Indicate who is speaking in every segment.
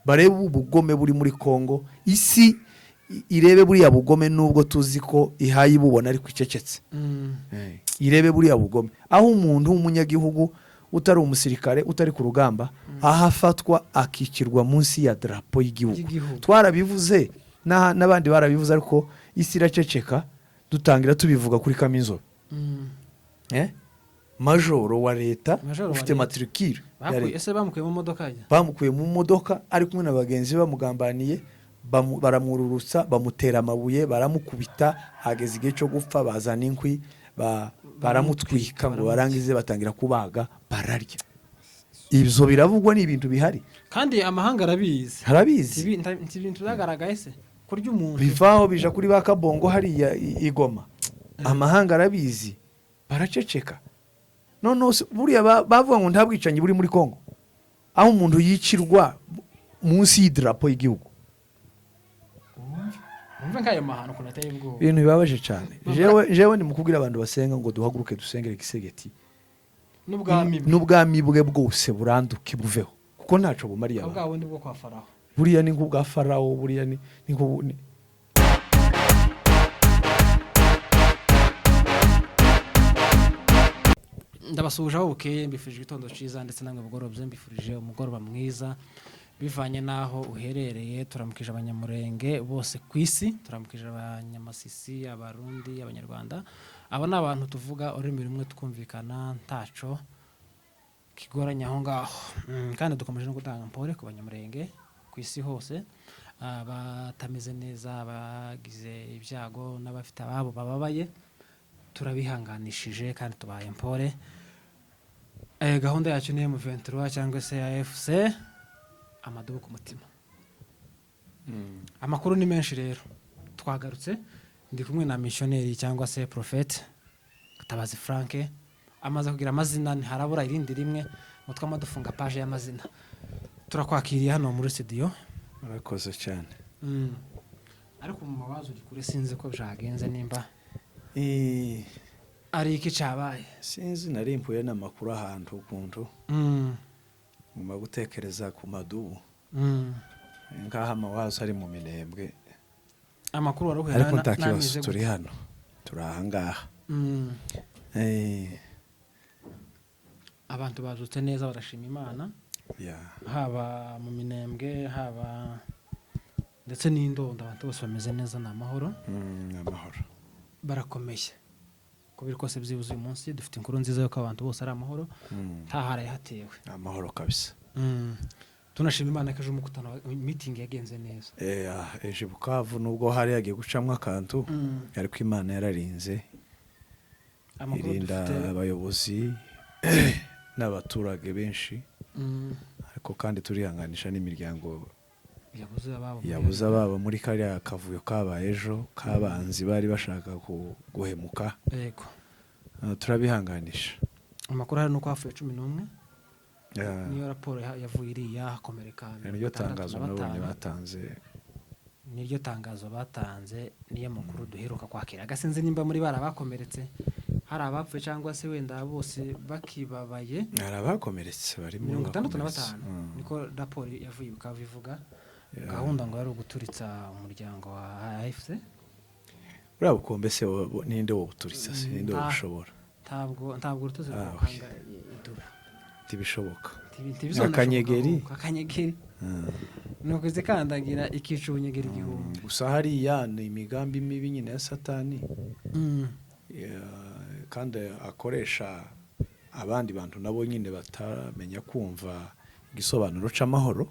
Speaker 1: Barebe ubugome buri muri Kongo, isi irebe buriya bugome, nubwo tuzi ko ihaye ibubona ariko icecetse. Irebe buriya bugome, aho umuntu w'umunyagihugu utari umusirikare, utari ku rugamba, aho afatwa akicirwa munsi ya drapo y'igihugu.
Speaker 2: Y'igihugu.
Speaker 1: Twarabivuze n'abandi barabivuze, ariko isi iraceceka. Dutangira tubivuga kuri Kaminzobe. Eh? Majoro wa leta,
Speaker 2: Majoro wa
Speaker 1: ufite
Speaker 2: leta.
Speaker 1: matricule ya leta.
Speaker 2: Ese bamukuye mu modoka ye?
Speaker 1: Bamukuye mu modoka ari kumwe na bagenzi be bamugambaniye, baramwururutsa, bamutera amabuye, baramukubita, hageze igihe cyo gupfa bazana inkwi, baramutwika ngo barangize batangira kubaga bararya. Ibyo biravugwa, ni ibintu bihari.
Speaker 2: Kandi amahanga arabizi.
Speaker 1: Harabizi.
Speaker 2: Si ibintu byagaragaye se kurya umuntu?
Speaker 1: Bivaho bija kuri ba Kabongo hariya i Goma. Amahanga arabizi, baraceceka. Noneho buriya bavuga ngo nta bwicanyi buri muri Kongo, aho umuntu yicirwa munsi y'idarapo y'igihugu.
Speaker 2: Wumve nk'ayo mahano ukuntu ateye ubwoba.
Speaker 1: Ibintu bibabaje cyane. Jewe ni mukubwira abantu basenga ngo duhaguruke dusengere Tshisekedi
Speaker 2: n'ubwami bwe.
Speaker 1: N'ubwami bwe bwose buranduke, buveho, kuko ntaco bumariye
Speaker 2: Bwa
Speaker 1: abantu.
Speaker 2: Bundi bwo kwa Faraho.
Speaker 1: Buriya ni nk'ubwa Farawo, buriya ni.
Speaker 2: Ndabasuhuje aho bukeye, mbifurije igitondo cyiza, ndetse namwe bugorobye mbifurije umugoroba mwiza bivanye n'aho uherereye. Turamukije Abanyamurenge bose ku isi, turamukije Abanyamasisi, Abarundi, Abanyarwanda. Aba ni abantu tuvuga ururimi rumwe twumvikana, ntaco kigoranye aho ngaho. Kandi dukomeje no gutanga mpore ku Banyamurenge ku isi hose, batameze neza, bagize ibyago n'abafite ababo bababaye, turabihanganishije kandi tubaye mpore. Gahunda yacu ni M23 cyangwa se AFC, amadubu ku mutima. Amakuru ni menshi rero, twagarutse ndi kumwe na missionary cyangwa se prophète Gatabazi Frank. Amaze kugira amazina, ntiharabura irindi rimwe ngo twama dufunga page y'amazina. Turakwakiriye hano muri studio.
Speaker 1: Murakoze cyane.
Speaker 2: Ariko mu mawazo uri kure, sinzi ko byagenze, nimba ari iki cabaye.
Speaker 1: Sinzi, nari mpuye n'amakuru ahantu ukuntu ngomba gutekereza ku madubu ngaho amawazo ari mu Minembwe.
Speaker 2: Amakuru wari uhuye
Speaker 1: Ariko nta kibazo.
Speaker 2: n'ameze
Speaker 1: Turi
Speaker 2: gute?
Speaker 1: hano, turi ahangaha.
Speaker 2: Abantu bazutse neza, barashima Imana, haba mu Minembwe, haba ndetse n'Indondo, abantu bose bameze neza, ni amahoro.
Speaker 1: Ni amahoro.
Speaker 2: Barakomeye uko biri kose. Byibuze uyu munsi dufite inkuru nziza yuko abantu bose ari amahoro, nta haraye hatewe.
Speaker 1: Ni amahoro kabisa.
Speaker 2: Tunashima Imana ko ejo umukutano meeting yagenze neza.
Speaker 1: Ejo i Bukavu, nubwo hari yagiye gucamo akantu, ariko Imana yararinze,
Speaker 2: Amakuru
Speaker 1: irinda
Speaker 2: dufite
Speaker 1: abayobozi n'abaturage benshi. Ariko kandi turihanganisha n'imiryango
Speaker 2: yabuze ababo.
Speaker 1: Yabuze ababo muri kariya kavuyo kabaye ejo, kabanzi bari bashaka guhemuka. Turabihanganisha.
Speaker 2: Amakuru hari nuko hapfuye 11. Niyo raporo yavuye iriya, hakomereka
Speaker 1: Niryo
Speaker 2: mirongo itandatu
Speaker 1: tangazo
Speaker 2: na
Speaker 1: nabonye
Speaker 2: batanu.
Speaker 1: batanze.
Speaker 2: Niryo tangazo batanze, niyo makuru duheruka kwakira. Agasinzi nimba muri bari abakomeretse hari abapfuye cyangwa se wenda bose bakibabaye.
Speaker 1: Hari abakomeretse barimo.
Speaker 2: 65
Speaker 1: Bakomeretse.
Speaker 2: Niko raporo yavuye bikaba bivuga. Gahunda ngo yari uguturitsa umuryango wa AFC.
Speaker 1: Buriya bukombe se ninde wobuturitsa se? Ninde wobushobora?
Speaker 2: Ntabwo urutozi
Speaker 1: Ah,
Speaker 2: rwakanga idubu.
Speaker 1: Ntibishoboka.
Speaker 2: Ntibizonashoboka.
Speaker 1: Akanyegeri.
Speaker 2: Ahubwo, akanyegeri ni ukuzikandagira ikica ubunyegeri igihumbi.
Speaker 1: Gusa hariya ni imigambi mibi nyine ya Satani. Kandi akoresha abandi bantu nabo nyine bataramenya kumva igisobanuro c'amahoro.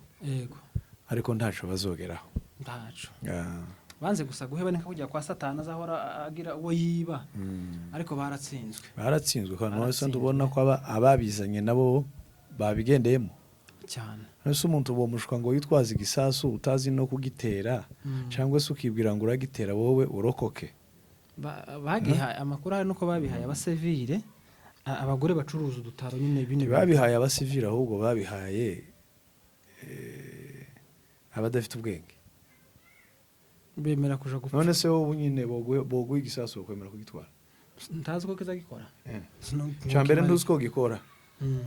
Speaker 1: Ariko ntaco bazogeraho.
Speaker 2: Ntaco. Banze gusa guheba, ni nka kujya kwa Satani azahora agira uwo yiba. Ariko baratsinzwe.
Speaker 1: Baratsinzwe kandi none se
Speaker 2: Baratsinzwe.
Speaker 1: ndubona ko ababizanye nabo babigendeyemo.
Speaker 2: Cyane.
Speaker 1: None se umuntu bomushwa ngo witwaze igisasu utazi no kugitera, cyangwa se ukibwira ngo uragitera wowe urokoke?
Speaker 2: Bagihaye amakuru hari nuko babihaye abasivile, abagore bacuruza udutaro nyine bino.
Speaker 1: Ntibabihaye abasivili, ahubwo babihaye abadafite ubwenge.
Speaker 2: Bemera kuja gupfa.
Speaker 1: None se wowe nyine boguha igisasu, bokwemera kugitwara?
Speaker 2: Ntazi ko kizagikora.
Speaker 1: Cya mbere ntuzi ko gikora.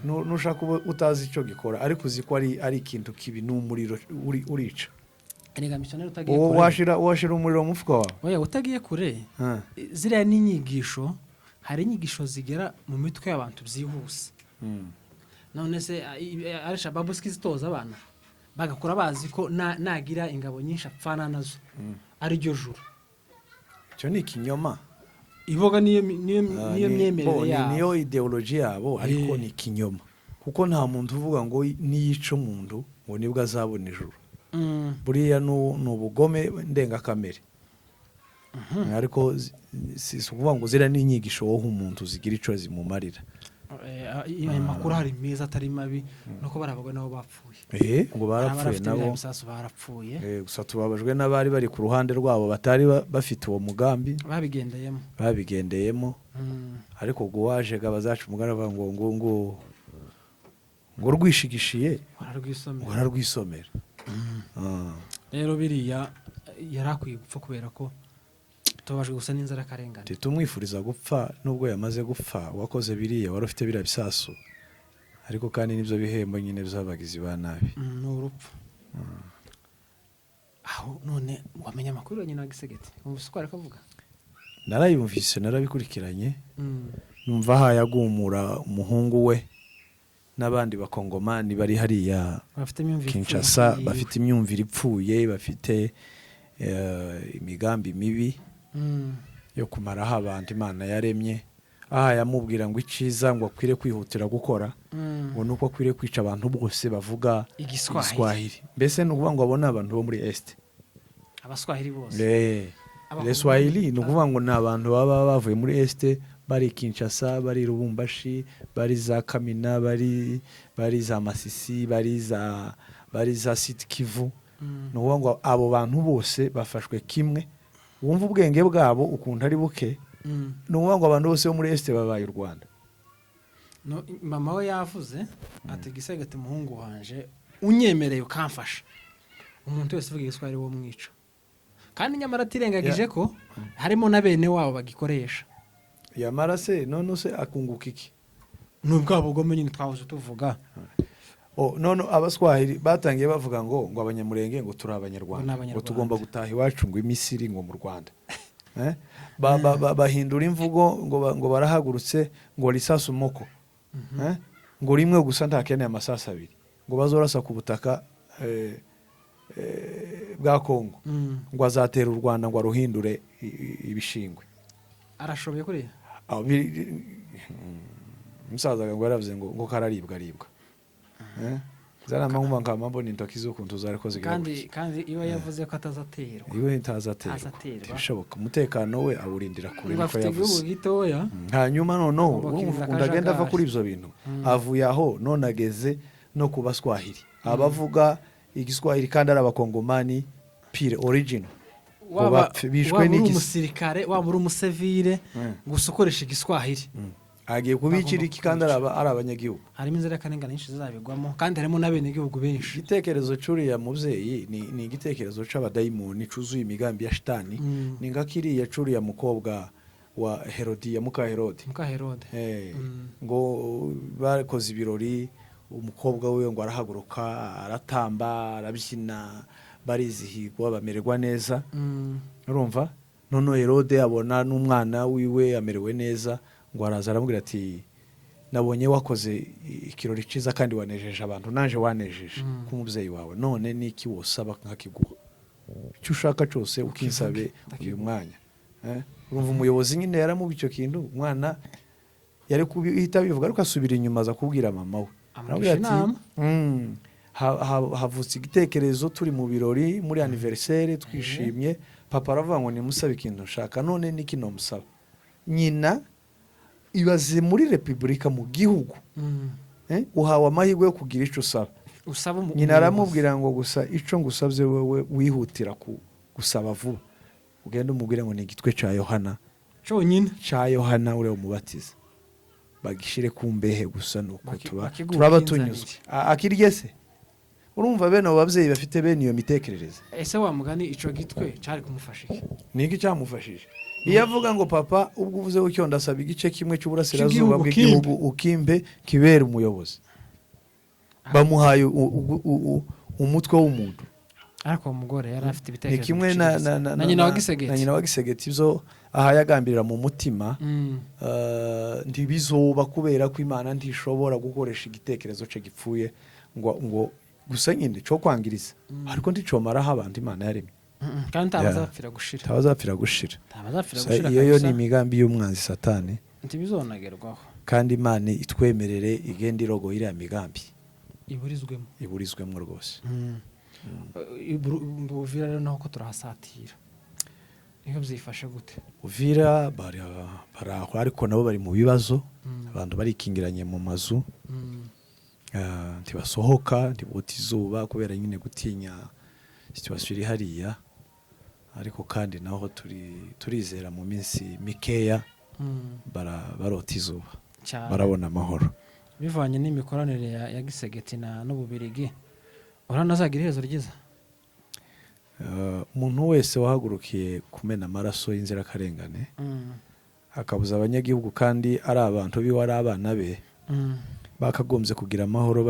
Speaker 1: Nushaka uba utazi icyo gikora, ariko uzi ko ari ikintu kibi, ni umuriro urica.
Speaker 2: Erega misiyoneri, utagiye
Speaker 1: Uwo
Speaker 2: kure,
Speaker 1: washira umuriro mu mufuka wawe.
Speaker 2: Oya, utagiye kure, ziriya ni inyigisho. Hari inyigisho zigera mu mitwe y'abantu byihuse. None se Al-Shabaab siko izitoza abana, bagakura bazi ko nagira ingabo nyinshi apfana nazo ari ryo juru?
Speaker 1: Icyo ni ikinyoma.
Speaker 2: Iboga niyo niyo myemerere
Speaker 1: bo,
Speaker 2: yabo.
Speaker 1: Niyo idéologie yabo, ariko ni ikinyoma, kuko nta muntu uvuga ngo niyica umuntu ngo nibwo azabona ijuru. Buriya ni ubugome ndengakamere, ariko si ukuvuga ngo ziriya ni inyigisho wowe umuntu zigira icyo zimumarira.
Speaker 2: Ayo makuru hari meza atari mabi, nuko bari abagore nabo bapfuye.
Speaker 1: Ngo
Speaker 2: Hari
Speaker 1: barapfuye
Speaker 2: abafite biriya
Speaker 1: nabo.
Speaker 2: bisasu barapfuye.
Speaker 1: Gusa tubabajwe n'abari bari ku ruhande rwabo batari bafite uwo mugambi.
Speaker 2: Babigendeyemo.
Speaker 1: Babigendeyemo. Ariko ubwo wajega bazaca umugani bavuga ngo rwishigishiye
Speaker 2: Bararwisomera.
Speaker 1: ngo ararwisomera.
Speaker 2: Rero biriya yari akwiye gupfa, kubera ko tubabajwe gusa n'inzirakarengane.
Speaker 1: Tumwifuriza gupfa nubwo yamaze gupfa, wakoze biriya, wari ufite biriya bisasu, ariko kandi nibyo bihembo nyine by'abagizi ba nabi.
Speaker 2: Ni urupfu aho. None wamenya amakuru ya nyina wa Gisegeti? Wumvise uko ari kuvuga?
Speaker 1: Narayumvise, narabikurikiranye. Numva ahaye agumura umuhungu we n'abandi bakongomani bari hariya
Speaker 2: bafite imyumvire ipfuye.
Speaker 1: Kinshasa, bafite imyumvire ipfuye, bafite imigambi mibi yo kumaraho abantu Imana yaremye. Aha yamubwira ngo iciza ngo akwire kwihutira gukora ngo nuko akwiriye kwica abantu bose bavuga
Speaker 2: Igiswahili.
Speaker 1: Igiswahili. Mbese ni ukuvuga ngo abo ni abantu bo muri Est.
Speaker 2: Abaswahili bose.
Speaker 1: Les Swahili ni ukuvuga ngo ni abantu baba bavuye muri Est, bari Kinshasa, bari Lubumbashi, bari za Kamina, bari za Masisi, bari za Sud Kivu. Ni ukuvuga ngo abo bantu bose bafashwe kimwe. Wumva ubwenge bwabo ukuntu ari buke. Ni ukuvuga ngo abantu bose bo muri Est babaye u Rwanda.
Speaker 2: No, mama we yavuze ati: "Gisegeti, umuhungu wanje, unyemereye ukamfasha, umuntu wese uvuga Igiswahili wo mwica." Kandi nyamara atirengagije ko harimo na bene wabo bagikoresha.
Speaker 1: Yamara se none se akunguka iki?
Speaker 2: Ni ubwa bugome nyine twahoze tuvuga.
Speaker 1: Oh, none Abaswahili batangiye bavuga ngo Abanyamurenge ngo turi
Speaker 2: Ngo ni
Speaker 1: Abanyarwanda, ngo
Speaker 2: Abanyarwanda.
Speaker 1: tugomba gutaha iwacu, ngo imisiri, ngo mu Rwanda. Eh? Bahindura imvugo ngo barahagurutse ngo lisasu moko. Eh? Ngo rimwe gusa, ntakeneye amasasu abiri, ngo bazorasa ku butaka bwa Kongo, ngo azatera u Rwanda ngo aruhindure ibishingwe.
Speaker 2: Arashoboye kuriya.
Speaker 1: Aho umusaza ngo yaravuze ngo kararibwa aribwa. Eh? Zarama nkumva nkama mbona intoki z'ukuntu zariko zigira
Speaker 2: Kandi
Speaker 1: gutya.
Speaker 2: kandi iwe yavuze ko atazaterwa.
Speaker 1: Iwe ntazaterwa.
Speaker 2: Ntazaterwa.
Speaker 1: Ntibishoboka, umutekano we awurindira kure.
Speaker 2: Ngo
Speaker 1: Niko
Speaker 2: afite igihugu
Speaker 1: yavuze.
Speaker 2: gitoya.
Speaker 1: Hanyuma noneho
Speaker 2: Agomba
Speaker 1: urumva
Speaker 2: kwirinda
Speaker 1: ukuntu agenda ava
Speaker 2: akajagari.
Speaker 1: kuri ibyo bintu, avuye aho none ageze no ku Baswahili, abavuga Igiswahili kandi ari Abakongomani pure original, ngo
Speaker 2: Waba
Speaker 1: bishwe
Speaker 2: waba uri
Speaker 1: n'igisi.
Speaker 2: umusirikare, waba uri umusivile, gusa ukoresha Igiswahili,
Speaker 1: Agiye kubicira iki kandi ari abanyagihugu?
Speaker 2: Harimo inzirakarengane nyinshi zizabigwamo, kandi harimo n'abenegihugu benshi.
Speaker 1: Igitekerezo cy'uriya mubyeyi ni igitekerezo c'abadayimoni cuzuye imigambi ya shitani. Ni nka kiriya c'uriya mukobwa wa Herodi, ya muka Herodi.
Speaker 2: Muka Herode.
Speaker 1: Ngo bakoze ibirori, umukobwa we ngo arahaguruka, aratamba, arabyina, barizihirwa, bamererwa neza. Urumva noneho Herode abona n'umwana wiwe amerewe neza, ngo araza aramubwira ati: "Nabonye wakoze ikirori cyiza kandi wanejeje abantu, naje wanejeje k'umubyeyi wawe. None niki wosaba nkakiguha? Icyo ushaka cyose ukinsabe uyu mwanya." Urumva umuyobozi nyine yaramuha icyo kintu. Umwana yari kubihita bivuga, ariko asubira inyuma aza kubwira mama we.
Speaker 2: Amugisha
Speaker 1: Aramubwira ati,
Speaker 2: inama.
Speaker 1: Havutse igitekerezo turi mu birori, muri anniversaire, twishimye, papa aravuga ngo nimusabe ikintu nshaka. None niki nomusaba?" Nyina, ibaze muri repubulika, mu gihugu, uhawe amahirwe yo kugira icyo usaba.
Speaker 2: Usaba
Speaker 1: Nyina
Speaker 2: umuyobozi.
Speaker 1: aramubwira ngo: "Gusa icyo ngusabye, wowe wihutira gusaba vuba, ugende umubwire ngo ni igitwe cya Yohana
Speaker 2: cyonyine,
Speaker 1: cya Yohana uriya umubatiza, bagishyire ku mbehe gusa, nuko tuba
Speaker 2: bakiguhe
Speaker 1: turaba
Speaker 2: ukinzanire."
Speaker 1: tunyuzwe." Akirye se? Urumva bene abo babyeyi bafite bene iyo mitekerereze.
Speaker 2: Ese wa mugani, ico gitwe cari kumufasha iki?
Speaker 1: Ni iki cyamufashije? Iyo avuga ngo papa, ubwo uvuze gutyo, ndasaba igice kimwe cy'uburasirazuba
Speaker 2: Cy'igihugu.
Speaker 1: bw'igihugu ukimpe kibera umuyobozi, bamuhaye umutwe w'umuntu.
Speaker 2: Ariko uwo mugore yari afite
Speaker 1: Ni
Speaker 2: ibitekerezo
Speaker 1: kimwe
Speaker 2: biciriritse. Na nyina wa Gisegeti.
Speaker 1: Na nyina wa Gisegeti, ibyo aha yagambirira mu mutima ntibizoba, kubera ko Imana ntishobora gukoresha igitekerezo cye gipfuye ngo gusa nyine cyo kwangiriza, ariko nticomaraho abantu Imana yaremye.
Speaker 2: Kandi ntabazapfira gushira.
Speaker 1: Ntabazapfira gushira.
Speaker 2: Ntabazapfira
Speaker 1: Sa-
Speaker 2: gushira
Speaker 1: Iyo yo ni
Speaker 2: kabisa.
Speaker 1: imigambi y'umwanzi Satani.
Speaker 2: Ntibizonagerwaho.
Speaker 1: Kandi Imana itwemerere igenda irogoye iriya migambi.
Speaker 2: Iburizwemo.
Speaker 1: Iburizwemo rwose.
Speaker 2: Buvira rero naho ko turahasatira, niho byifashe gute?
Speaker 1: Uvira bari aho, ariko nabo bari mu bibazo. Abantu barikingiranye mu mazu, ntibasohoka, ntibota izuba kubera nyine gutinya situation iri hariya. Ariko kandi naho turizera mu minsi mikeya barota izuba,
Speaker 2: Cyane.
Speaker 1: barabona amahoro.
Speaker 2: Bivanye n'imikoranire ya Gisegeti na n'Ububirigi, urabona azagira iherezo ryiza?
Speaker 1: Umuntu wese wahagurukiye kumena amaraso y'inzirakarengane, akabuza abanyagihugu, kandi ari abantu biwe, ari abana be, bakagombye kugira amahoro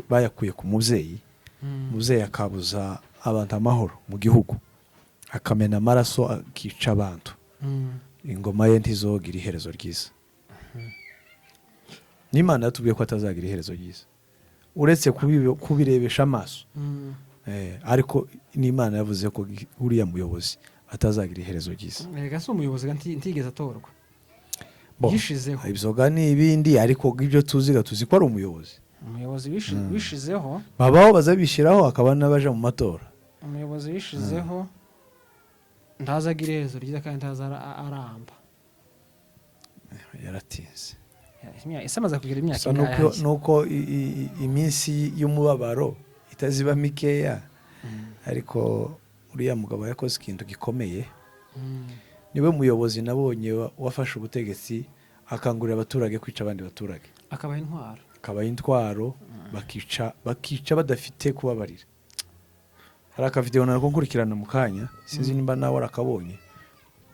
Speaker 1: bayakuye ku mubyeyi, umubyeyi akabuza abantu amahoro mu gihugu, akamena amaraso, akica abantu, ingoma ye ntizogira iherezo ryiza. N'Imana yatubwiye ko atazagira iherezo ryiza, uretse kubirebesha amaso. Ariko n'Imana yavuze ko uriya muyobozi atazagira iherezo ryiza.
Speaker 2: Erega si umuyobozi, ntigeze atorwa.
Speaker 1: Bo,
Speaker 2: Yishizeho.
Speaker 1: Ibyo ni ibindi, ariko ibyo tuziga, tuzi ko ari umuyobozi.
Speaker 2: Umuyobozi wishizeho.
Speaker 1: Babaho bazabishyiraho, hakaba n'abaja mu matora.
Speaker 2: Umuyobozi wishizeho ntazagira iherezo ryiza kandi ntaza aramba.
Speaker 1: Yaratinze.
Speaker 2: Ese amaze kugira imyaka
Speaker 1: Gusa
Speaker 2: ingahe?
Speaker 1: nuko iminsi y'umubabaro itaziba mikeya, ariko uriya mugabo yakoze ikintu gikomeye. Niwe muyobozi nabonye wafashe ubutegetsi akangurira abaturage kwica abandi baturage.
Speaker 2: Akabaha intwaro.
Speaker 1: Akabaha intwaro, bakica badafite kubabarira. Hari akavidewo nako nkurikirana mu kanya, sinzi nimba nawe warakabonye,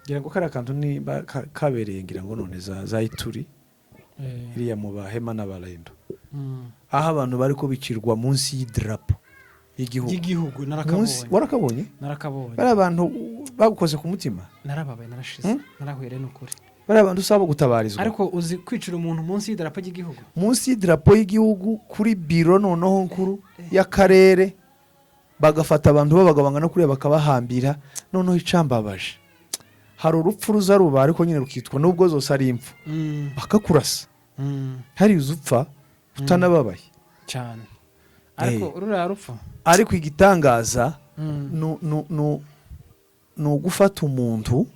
Speaker 1: ngira ngo kariya kantu niba kabereye, ngira ngo none za Ituri, iriya mu Bahema n'Abarendo, aho abantu bari kubicirwa munsi y'idarapo y'igihugu.
Speaker 2: Y'igihugu.
Speaker 1: Munsi.
Speaker 2: Narakabonye.
Speaker 1: Warakabonye?
Speaker 2: Narakabonye.
Speaker 1: Bariya bantu bagukoze ku mutima?
Speaker 2: Narababaye, narashize, narahuye n'ukuri.
Speaker 1: Bariya bantu usaba gutabarizwa.
Speaker 2: Ariko uzi kwicira umuntu munsi y'idarapo ry'igihugu?
Speaker 1: Munsi y'idarapo y'igihugu, kuri biro noneho nkuru y'akarere, bagafata abantu b'abagabo bangana kuriya bakabahambira. Noneho icambabaje, hari urupfu ruza ruba, ariko nyine rukitwa nubwo zose ari impfu, bakakurasa, hari upfa utanababaye.
Speaker 2: Cyane, ariko ruriya rupfu.
Speaker 1: Ariko igitangaza ni ugufata umuntu.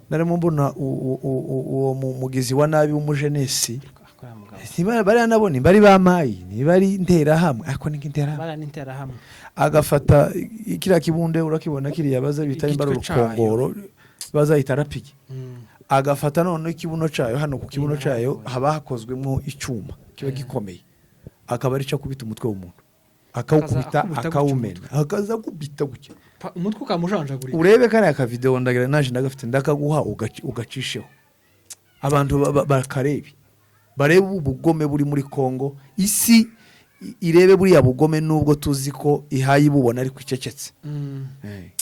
Speaker 1: Narimo mbona uwo mugizi wa nabi w'umujenesi.
Speaker 2: Kuriya mugabo.
Speaker 1: Niba bariya nabo nimba ari ba mayi, niba ari Interahamwe, ariko ni nk'Interahamwe.
Speaker 2: Bariya ni Interahamwe.
Speaker 1: Agafata kiriya kibunde, urakibona kiriya baza bita nimba ari
Speaker 2: Igitwe cayo.
Speaker 1: urukongoro, bazahita rapigi. Agafata noneho ikibuno cyayo, hano ku kibuno cyayo haba hakozwemo icyuma kiba gikomeye, akaba aricyo akubita umutwe w'umuntu, akawukubita.
Speaker 2: Akaza akubita gutya.
Speaker 1: Akawumena, akaza akubita gutya.
Speaker 2: Umutwe ukamujanjagurika.
Speaker 1: Urebe kariya kavidewo, ndagira naje ndagafite, ndakaguha ugacisheho abantu bakarebe, barebe ubugome buri muri Kongo. Isi irebe buriya bugome, nubwo tuzi ko ihaye ibubona ariko icecetse.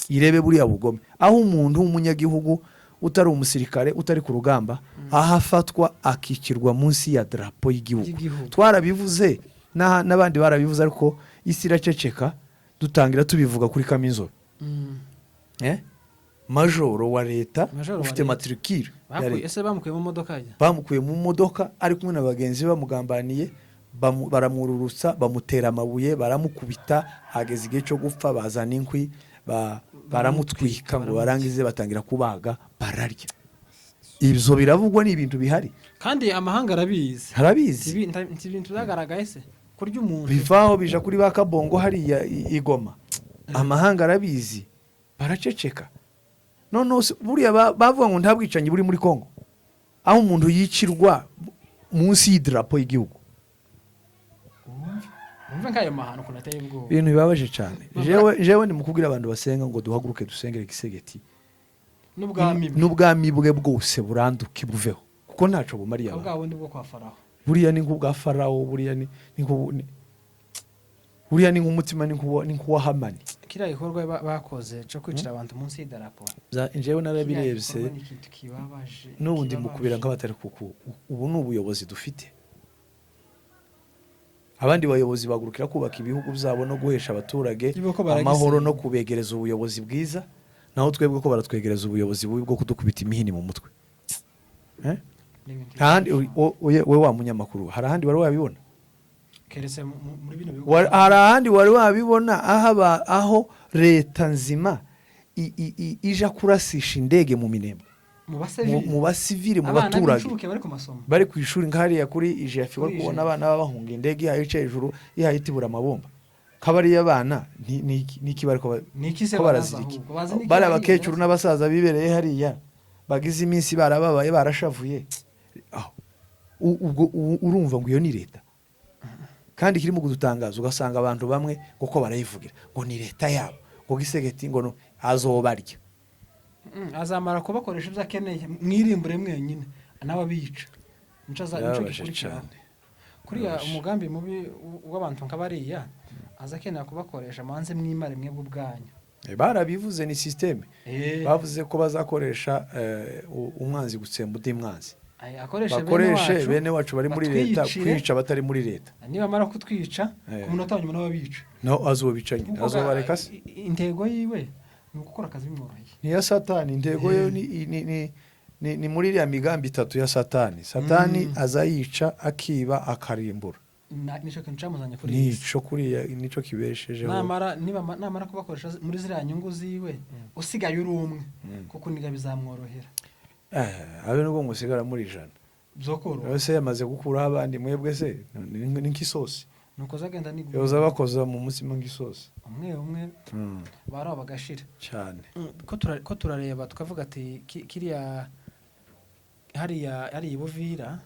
Speaker 1: Irebe buriya bugome, aho umuntu w'umunyagihugu utari umusirikare, utari ku rugamba, aho afatwa akicirwa munsi ya darapo y'igihugu.
Speaker 2: Y'igihugu.
Speaker 1: Twarabivuze n'abandi barabivuze, ariko isi iraceceka. Dutangira tubivuga kuri Kaminzobe. Majoro wa leta,
Speaker 2: Majoro wa
Speaker 1: ufite
Speaker 2: leta.
Speaker 1: matricule ya leta.
Speaker 2: Ese bamukuye mu modoka ajya?
Speaker 1: Bamukuye mu modoka ari kumwe na bagenzi be bamugambaniye, baramwururutsa, bamutera amabuye, baramukubita, ageze igihe cyo gupfa bazana inkwi, baramutwika ngo barangize batangira kubaga bararya. Ibyo biravugwa, ni ibintu bihari.
Speaker 2: Kandi amahanga arabizi.
Speaker 1: Harabizi.
Speaker 2: Si ibintu byagaragaye se kurya umuntu?
Speaker 1: Bivaho bija kuri ba Kabongo hariya i Goma, amahanga arabizi, baraceceka. Noneho buriya bavuga ngo nta bwicanyi buri muri Kongo, aho umuntu yicirwa munsi y'idarapo y'igihugu.
Speaker 2: Wumve nk'ayo mahano ukuntu ateye ubwoba.
Speaker 1: Ibintu bibabaje cyane. Jewe ni mukubwira abantu basenga ngo duhaguruke dusengere Gisegeti.
Speaker 2: N'ubwami bwe.
Speaker 1: N'ubwami bwe bwose buranduke, buveho, kuko ntaco bumariye
Speaker 2: Bwa
Speaker 1: abantu.
Speaker 2: bundi bwo kwa Farawo.
Speaker 1: Buriya ni nk'ubwa Farawo, buriya buriya ni nk'umutima, ni nk'uwa Hamani.
Speaker 2: Kiriya gikorwa bakoze cyo kwicira abantu munsi y'idarapo.
Speaker 1: Njyewe narabirebye.
Speaker 2: Kiriya gikorwa ni ikintu kibabaje.
Speaker 1: N'ubu ndi
Speaker 2: Kibabaje.
Speaker 1: mukubira nk'abatari, kuko ubu ni ubuyobozi dufite. Abandi bayobozi bagurukira kubaka ibihugu byabo no guhesha abaturage
Speaker 2: Ibo ko baragisenga.
Speaker 1: amahoro no kubegereza ubuyobozi bwiza, naho twebwe ko baratwegereza ubuyobozi bubi bwo kudukubita imihini mu mutwe. Eh?
Speaker 2: Ni ibintu
Speaker 1: Nta handi.
Speaker 2: bibabaje.
Speaker 1: We wa munyamakuru, hari ahandi wari wabibona?
Speaker 2: Keretse muri bino bihugu.
Speaker 1: Hari ahandi wari wabibona aho aho leta nzima ija kurasisha indege mu Minembwe?
Speaker 2: Mu
Speaker 1: Mu
Speaker 2: basivili.
Speaker 1: Mu basivili, mu
Speaker 2: Abana
Speaker 1: baturage
Speaker 2: b'incuke bari ku masomo.
Speaker 1: Bari ku ishuri, nk'hariya kuri IGF, bari
Speaker 2: Kuri
Speaker 1: kubona
Speaker 2: IGF.
Speaker 1: abana baba bahunga indege ihaye ica hejuru, ihaye itibura amabomba. Kabariya abana niki bari ko
Speaker 2: Ni iki se
Speaker 1: ko
Speaker 2: barazi
Speaker 1: barazira iki?
Speaker 2: ahubwo? Bazi n'iki
Speaker 1: Bari
Speaker 2: hariya?
Speaker 1: abakecuru n'abasaza bibereye hariya, bagize iminsi barababaye, barashavuye aho. Ubwo urumva ngo iyo ni leta? Kandi kirimo kudutangaza, ugasanga abantu bamwe kuko barayivugira ngo ni leta yabo, ngo Tshisekedi ngo azobarya.
Speaker 2: Azamara kubakoresha ibyo akeneye, mwirimbure mwenyine, nawe abica. Nico
Speaker 1: Birababaje
Speaker 2: gikurikiraho.
Speaker 1: cyane.
Speaker 2: Kuriya
Speaker 1: Birababaje.
Speaker 2: umugambi mubi w'abantu nka bariya, aza akenera kubakoresha, manze mwimare mwebwe ubwanyu.
Speaker 1: Barabivuze, ni système. Bavuze ko bazakoresha umwanzi gutsemba undi mwanzi.
Speaker 2: Ay, akoreshe bene
Speaker 1: Bakoreshe
Speaker 2: wacu,
Speaker 1: bene wacu bari muri leta
Speaker 2: batwicire.
Speaker 1: kwica abatari muri leta.
Speaker 2: Nibamara kutwica, ku munota wa nyuma nawe abica.
Speaker 1: No azobica nyine.
Speaker 2: Kuko
Speaker 1: Azobareka se?
Speaker 2: Intego yiwe ni ugukora akazi bimworoheye.
Speaker 1: Ni iya Satani. Intego yo ni muri iriya migambi itatu ya Satani. Satani aza yica, akiba, akarimbura.
Speaker 2: Nico kintu camuzanye kuri iyi si.
Speaker 1: Nico kuriya nico kibeshejeho.
Speaker 2: Namara kubakoresha muri ziriya nyungu ziwe, usigaye uri umwe, kuko niga bizamworohera.
Speaker 1: Abe nubwo musigara muri 100.
Speaker 2: Byokoroha.
Speaker 1: Se yamaze gukuraho abandi, mwebwe se ni nk'isosi.
Speaker 2: Nuko zagenda ni
Speaker 1: Yoza bakoza mu mutsima nk'isosi.
Speaker 2: Umwe umwe baraho bagashira.
Speaker 1: Cyane.
Speaker 2: Ko turareba tukavuga ati kiriya hariya i Buvira,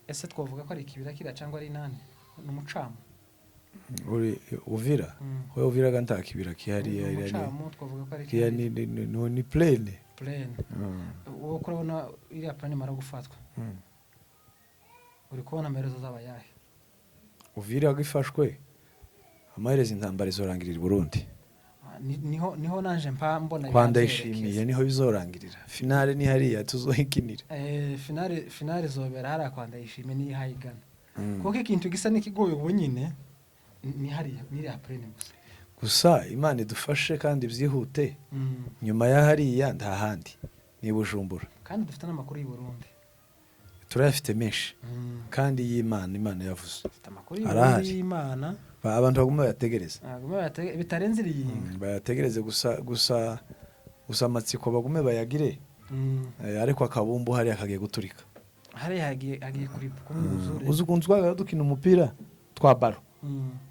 Speaker 2: ese twavuga ko ari ikibira kiriya cyangwa ari inani, ni umucamo?
Speaker 1: Uri Uvira? Wowe Uviraga nta kibira kihariya.
Speaker 2: Ni
Speaker 1: Iriya
Speaker 2: umucamo, twavuga ko ari
Speaker 1: kiriya ni plaine.
Speaker 2: Plaine. Wowe ko urabona iriya plaine imara gufatwa, uri kubona amaherezo azaba ayahe?
Speaker 1: Uvira ifashwe, amaherezo intambara izorangirira i Burundi.
Speaker 2: Ah, niho nanje mpa mbona.
Speaker 1: Kwa Ndayishimiye niho bizorangirira. Finale ni hariya tuzohikinira.
Speaker 2: Finale izobera hariya kwa Ndayishimiye, niyo ihayigana, kuko ikintu gisa n'ikigoye ubu nyine ni hariya, ni iriya plaine gusa.
Speaker 1: Gusa Imana idufashe kandi byihute. Nyuma ya hariya nta handi, ni Bujumbura.
Speaker 2: Kandi dufite n'amakuru y'u Burundi.
Speaker 1: Turayafite menshi kandi y'Imana, Imana yavuze.
Speaker 2: Dufite amakuru y'u
Speaker 1: Arahari.
Speaker 2: Burundi y'Imana.
Speaker 1: Abantu baguma bayategereze.
Speaker 2: Bagume bitarenze iriyinga.
Speaker 1: Bayategereze gusa amatsiko bagume bayagire. Ariko akabumbu hariya kagiye guturika.
Speaker 2: Hariya hagiye kuripuka umwuzure.
Speaker 1: Uzi ukuntu twagaga dukina umupira twa ballon?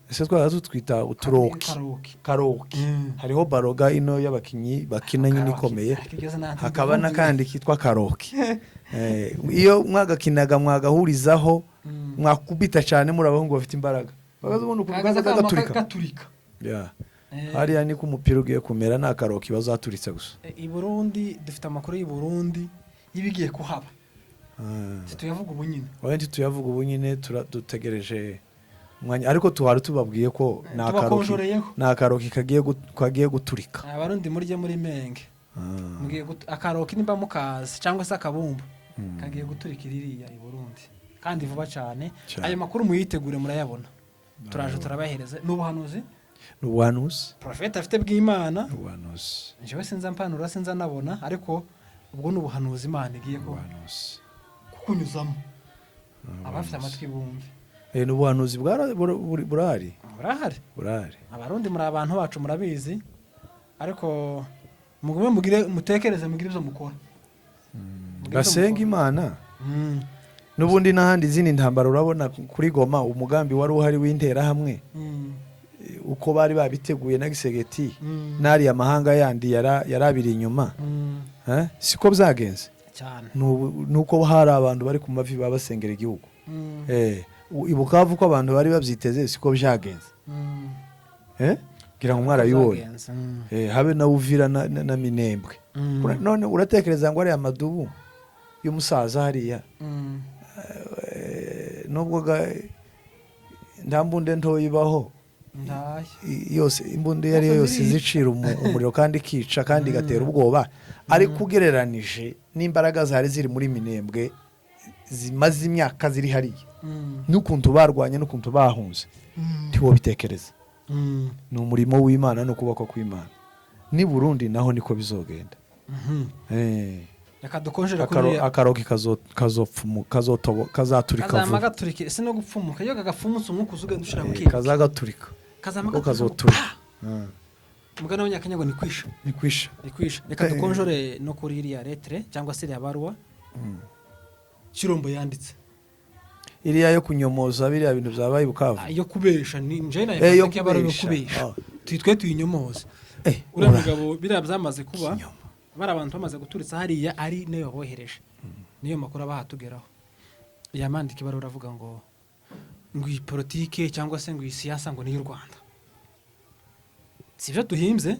Speaker 1: Ese twagaga tutwita uturoki?
Speaker 2: Karoki.
Speaker 1: Karoki. Hariho baroga ino y'abakinyi bakina nyine ikomeye,
Speaker 2: Ariko iryo zina ntabwo
Speaker 1: hakaba
Speaker 2: ndivuga.
Speaker 1: n'akandi kitwa karoki. Iyo mwagakinaga mwagahurizaho, mwakubita cyane muri abahungu bafite imbaraga, bagaza ubona ukuntu
Speaker 2: Kagaza
Speaker 1: kaza
Speaker 2: kama
Speaker 1: gaturika.
Speaker 2: Gaturika.
Speaker 1: Yeah. Hariya niko umupira ugiye kumera, ni akaroki bazaturitse gusa.
Speaker 2: I Burundi dufite amakuru y'i Burundi y'ibigiye kuhaba. Tuyavuga ubu nyine.
Speaker 1: Wenda ntituyavuga ubu nyine, dutegereje umwanya, ariko tuhari tubabwiye ko ni akaroki.
Speaker 2: Tubakonjoreyeho.
Speaker 1: Ni akaroki kagiye guturika.
Speaker 2: Abarundi murye muri menge. Mugiye akaroki nimba mukazi cyangwa se akabumbu kagiye guturika iriya i Burundi, kandi vuba cyane.
Speaker 1: Cyane.
Speaker 2: Ayo makuru muyitegure, murayabona, turaje turabahereza. Ni ubuhanuzi.
Speaker 1: Ni ubuhanuzi.
Speaker 2: Profete afite bw'Imana.
Speaker 1: Ni ubuhanuzi.
Speaker 2: Njyewe sinza mpanura, sinza nabona, ariko ubwo ni ubuhanuzi Imana igiye ko
Speaker 1: Ubuhanuzi.
Speaker 2: kukunyuzamo. Abafite amatwi bumve.
Speaker 1: Ni ubuhanuzi burahari.
Speaker 2: Burahari.
Speaker 1: Burahari.
Speaker 2: Abarundi muri abantu bacu, murabizi, ariko mugume mugire mutekereze, mugire ibyo mukora. Mugire ibyo
Speaker 1: Basenga
Speaker 2: mukora.
Speaker 1: Imana. N'ubundi n'ahandi izindi ntambara, urabona kuri Goma umugambi wari uhari w'interahamwe, uko bari babiteguye na Tshisekedi n'ariya mahanga yandi yarabiri inyuma. Eh? Siko byagenze?
Speaker 2: Cyane.
Speaker 1: Nuko hari abantu bari ku mavi baba basengera igihugu. I Bukavu ko abantu bari babyiteze, siko byagenze. Eh? Ngira ngo mwarabibonye.
Speaker 2: Byagenze.
Speaker 1: Habe na Uvira na Minembwe. None uratekereza ngo ariya madubu y'umusaza hariya, nubwo nta mbunde ntoya ibaho,
Speaker 2: Ndaye.
Speaker 1: Yose imbunda iyo ari yo yose izicira umuriro kandi ikica kandi igatera ubwoba, ariko ugereranije n'imbaraga zari ziri muri Minembwe zimaze imyaka ziri hariya, n'ukuntu barwanye n'ukuntu bahunze, ntiwobitekereza. Ni umurimo w'Imana n'ukuboko kw'Imana. Ni Burundi naho niko bizogenda.
Speaker 2: Reka dukonjere kuri
Speaker 1: Akaroki kazotobo, kazaturika
Speaker 2: kazama
Speaker 1: vuba.
Speaker 2: Gaturika ese no gupfumuka, iyo kagapfumutse umwuka uza ugenda ushira mu
Speaker 1: Kazagaturika.
Speaker 2: Kazama
Speaker 1: ko
Speaker 2: gaturika.
Speaker 1: Kazoturika.
Speaker 2: Umugani w'Abanyakenya ngo ni kwisha.
Speaker 1: Ni kwisha.
Speaker 2: Ni kwisha. Reka dukonjore no kuri iriya lettre cyangwa se iriya baruwa Kirombo yanditse.
Speaker 1: Iriya yo kunyomoza biriya bintu byabaye i Bukavu?
Speaker 2: Ah, yo kubesha, ni nje nayo
Speaker 1: Yo
Speaker 2: yo kubesha, yo
Speaker 1: kubesha.
Speaker 2: kubesha.
Speaker 1: Ah.
Speaker 2: Twe tuyinyomoze. Uriya mugabo, biriya byamaze kuba,
Speaker 1: Ikinyoma.
Speaker 2: bari abantu bamaze guturitsa hariya, ari niyo bohereje, niyo makuru aba ahatugeraho. Yamandika ibaruwa uravuga ngo iyi politike cyangwa se ngo iyi siyasa ngo ni iy'u Rwanda. Si ibyo duhimbye,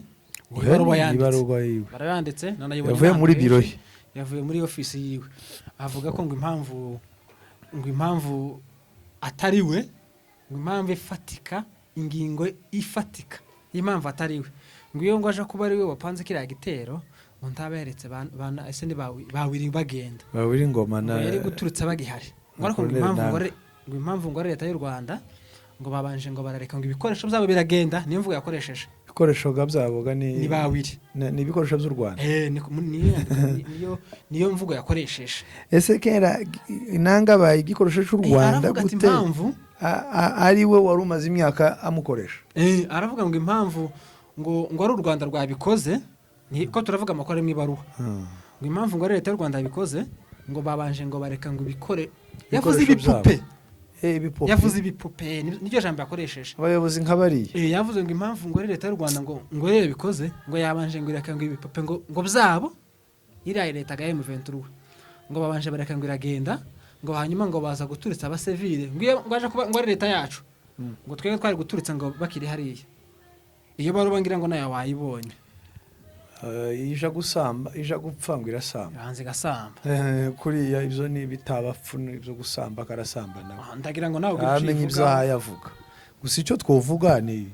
Speaker 2: ni ibaruwa
Speaker 1: Ni
Speaker 2: yanditse.
Speaker 1: ibaruwa yiwe.
Speaker 2: Barayanditse, nanayibonye
Speaker 1: Yavuye
Speaker 2: n'ahantu
Speaker 1: muri
Speaker 2: henshi.
Speaker 1: biro ye.
Speaker 2: Yavuye muri ofisi yiwe, avuga ko ngo impamvu atari we, ngo impamvu ifatika, ingingo ifatika y'impamvu atari we, ngo iyo ngo aje kuba ari we wapanze kiriya gitero, ngo ntaba yaretse ese ni bawiri bagenda.
Speaker 1: Bawiri Ngoma na
Speaker 2: Ngo yari guturutse bagihari, ngo ariko ngo
Speaker 1: Colonel
Speaker 2: impamvu ngo
Speaker 1: Nanga.
Speaker 2: Ngo impamvu ngo ari leta y'u Rwanda, ngo babanje ngo barareka ngo ibikoresho byabo biragenda, niyo mvugo yakoresheje.
Speaker 1: Ibikoresho ga byabo ga ni
Speaker 2: Ni bawiri.
Speaker 1: Ni ibikoresho by'u Rwanda.
Speaker 2: Niyo mvugo yakoresheje.
Speaker 1: Ese kera inanga baye igikoresho cy'u Rwanda
Speaker 2: Aravuga ati
Speaker 1: gute?
Speaker 2: Impamvu
Speaker 1: Ari we wari umaze imyaka amukoresha.
Speaker 2: Aravuga ngo impamvu ngo ari u Rwanda rwabikoze, ni ko turavuga amakuru ari mu ibaruwa, ngo impamvu ngo ari leta y'u Rwanda yabikoze, ngo babanje ngo bareka ngo ibikore, yavuze
Speaker 1: Ibikoresho
Speaker 2: ibipupe.
Speaker 1: byabo. Ibipupe.
Speaker 2: Yavuze ibipupe, niryo jambo yakoresheje.
Speaker 1: Abayobozi nka bariya.
Speaker 2: Yavuze ngo impamvu ngo ari leta y'u Rwanda ngo rero yabikoze, ngo yabanje ngo ireka ngo ibipupe ngo byabo, iriya leta ga M23, ngo babanje bareka ngo iragenda, ngo hanyuma ngo baza guturitsa abasivile, ngo iyo ngo aje kuba ngo ari leta yacu, ngo twebwe twari guturitsa ngo bakiri hariya. Iyo baruba ngira ngo nayo wayibonye.
Speaker 1: Ija gusamba, ija gupfa ngo irasamba.
Speaker 2: Ibanza igasamba.
Speaker 1: Kuriya ibyo ni bitabapfu, ibyo gusamba karasamba nawe.
Speaker 2: Ah, ndagira ngo nawe ugire icyo
Speaker 1: Amenye ibyo
Speaker 2: uyivugaho.
Speaker 1: yavuga gusa. Icyo twovuga ni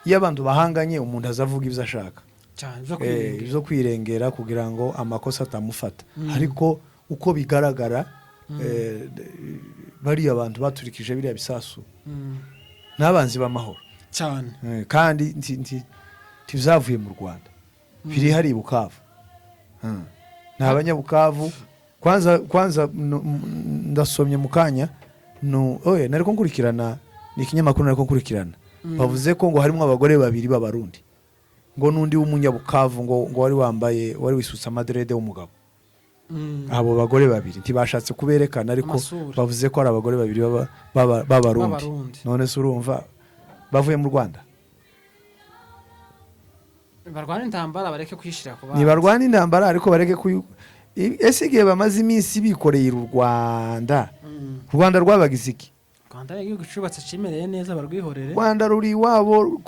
Speaker 1: iyo abantu bahanganye, umuntu azavuga ibyo ashaka.
Speaker 2: Cyane, byo kwirengera.
Speaker 1: Ibyo kwirengera kugira ngo amakosa atamufata. Ariko uko bigaragara, bariya abantu baturikije biriya bisasu n'abanzi b'amahoro.
Speaker 2: Cyane.
Speaker 1: Kandi ntibizavuye mu Rwanda, biri hari i Bukavu. Ni abanyabukavu. Kwanza ndasomye mu kanya, no oye nariko nkurikirana, ni ikinyamakuru nariko nkurikirana, bavuze ko ngo harimo abagore babiri b'Abarundi, ngo n'undi w'umunyabukavu, ngo wari wambaye, wari wisutse amadrede w'umugabo. Abo bagore babiri ntibashatse kuberekana, ariko
Speaker 2: Amasura.
Speaker 1: bavuze ko ari abagore babiri b'Abarundi.
Speaker 2: B'Abarundi.
Speaker 1: None se urumva bavuye mu Rwanda?
Speaker 2: Barwana intambara, bareke kwishyira ku bandi.
Speaker 1: Ntibarwana intambara, ariko bareke ese igihe bamaze iminsi bikoreye u Rwanda, u Rwanda rwabagize iki?
Speaker 2: Rwanda ni igihugu cyubatse, cimereye neza, barwihorere.
Speaker 1: U Rwanda ruri iwabo,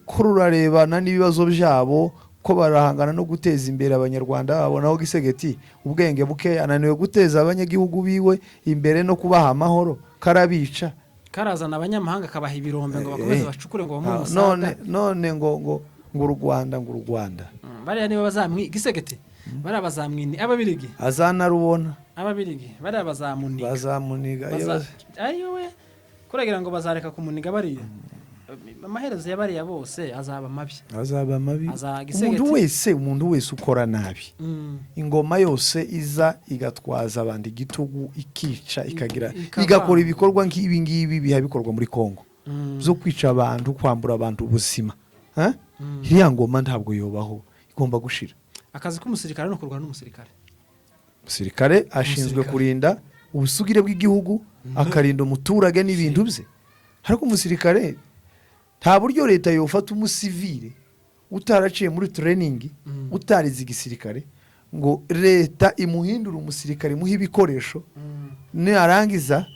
Speaker 1: ko rurarebana n'ibibazo byabo, ko barahangana no guteza imbere Abanyarwanda babo, naho Tshisekedi ubwenge buke ananiwe guteza abanyagihugu biwe imbere no kubaha amahoro, karabica.
Speaker 2: Karazana abanyamahanga akabaha ibirombe ngo bakomeze bacukure ngo bamuhe
Speaker 1: Ah,
Speaker 2: umusada.
Speaker 1: None ngo u Rwanda, ngo u Rwanda.
Speaker 2: Bariya niba bazamwi Tshisekedi, bariya bazamwini Ababirigi.
Speaker 1: Azanarubona.
Speaker 2: Ababirigi bariya bazamuniga.
Speaker 1: Bazamuniga iyo
Speaker 2: Ayiwe, kuragira ngo bazareka kumuniga bariya, amaherezo ya bariya bose azaba mabi.
Speaker 1: Azaba mabi.
Speaker 2: Gisegeti.
Speaker 1: Umuntu wese ukora nabi, ingoma yose iza igatwaza abantu igitugu, ikica, ikagira
Speaker 2: ikavanga.
Speaker 1: Igakora ibikorwa nk'ibi ngibi biha bikorwa muri Kongo zo kwica abantu, kwambura abantu ubuzima. Ha? Iriya ngoma ntabwo yobaho, igomba gushira.
Speaker 2: Akazi k'umusirikare ni ukurwana n'umusirikare.
Speaker 1: Umusirikare ashinzwe
Speaker 2: Umusirikare.
Speaker 1: kurinda ubusugire bw'igihugu, akarinda umuturage n'ibintu bye. Ariko umusirikare, nta buryo leta yofata umusivile utaraciye muri training, utarize igisirikare, ngo leta imuhindure umusirikare, imuhe ibikoresho, narangiza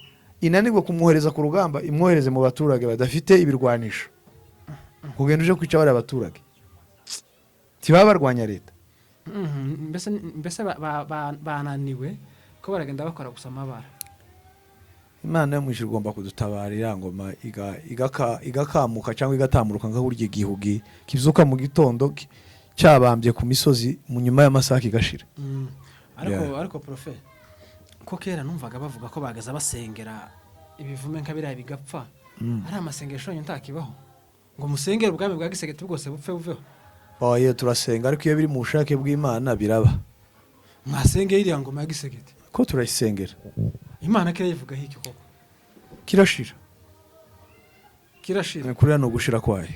Speaker 1: inanirwe kumwohereza ku rugamba, imwohereze mu baturage badafite ibirwanisho, ngo Kugenda uje kwica bariya baturage, ntibaba barwanya leta.
Speaker 2: Mbese bananiwe ko baragenda bakora gusa amabara.
Speaker 1: Imana yo mu ijuru igomba kudutabara, iriya ngoma igakamuka cyangwa igatamuruka, nka burya igihugi kizuka mu gitondo cyabambye ku misozi, mu nyuma y'amasaha kigashira.
Speaker 2: Ariko
Speaker 1: Yeah.
Speaker 2: ariko profe, ko kera numvaga bavuga ko bagaza basengera ibivume nka biriya bigapfa, ari amasengesho yanyu ntakibaho ngo musengere ubwami bwa Gisegeti bwose bupfe buveho?
Speaker 1: Oye, turasenga, ariko iyo biri mu bushake bw'Imana biraba.
Speaker 2: Mwasengeye iriya ngoma ya Gisegeti?
Speaker 1: Ko turayisengera.
Speaker 2: Imana kirayivugaho iki koko?
Speaker 1: Kirashira.
Speaker 2: Kirashira.
Speaker 1: Kuriya ni ugushira kwayo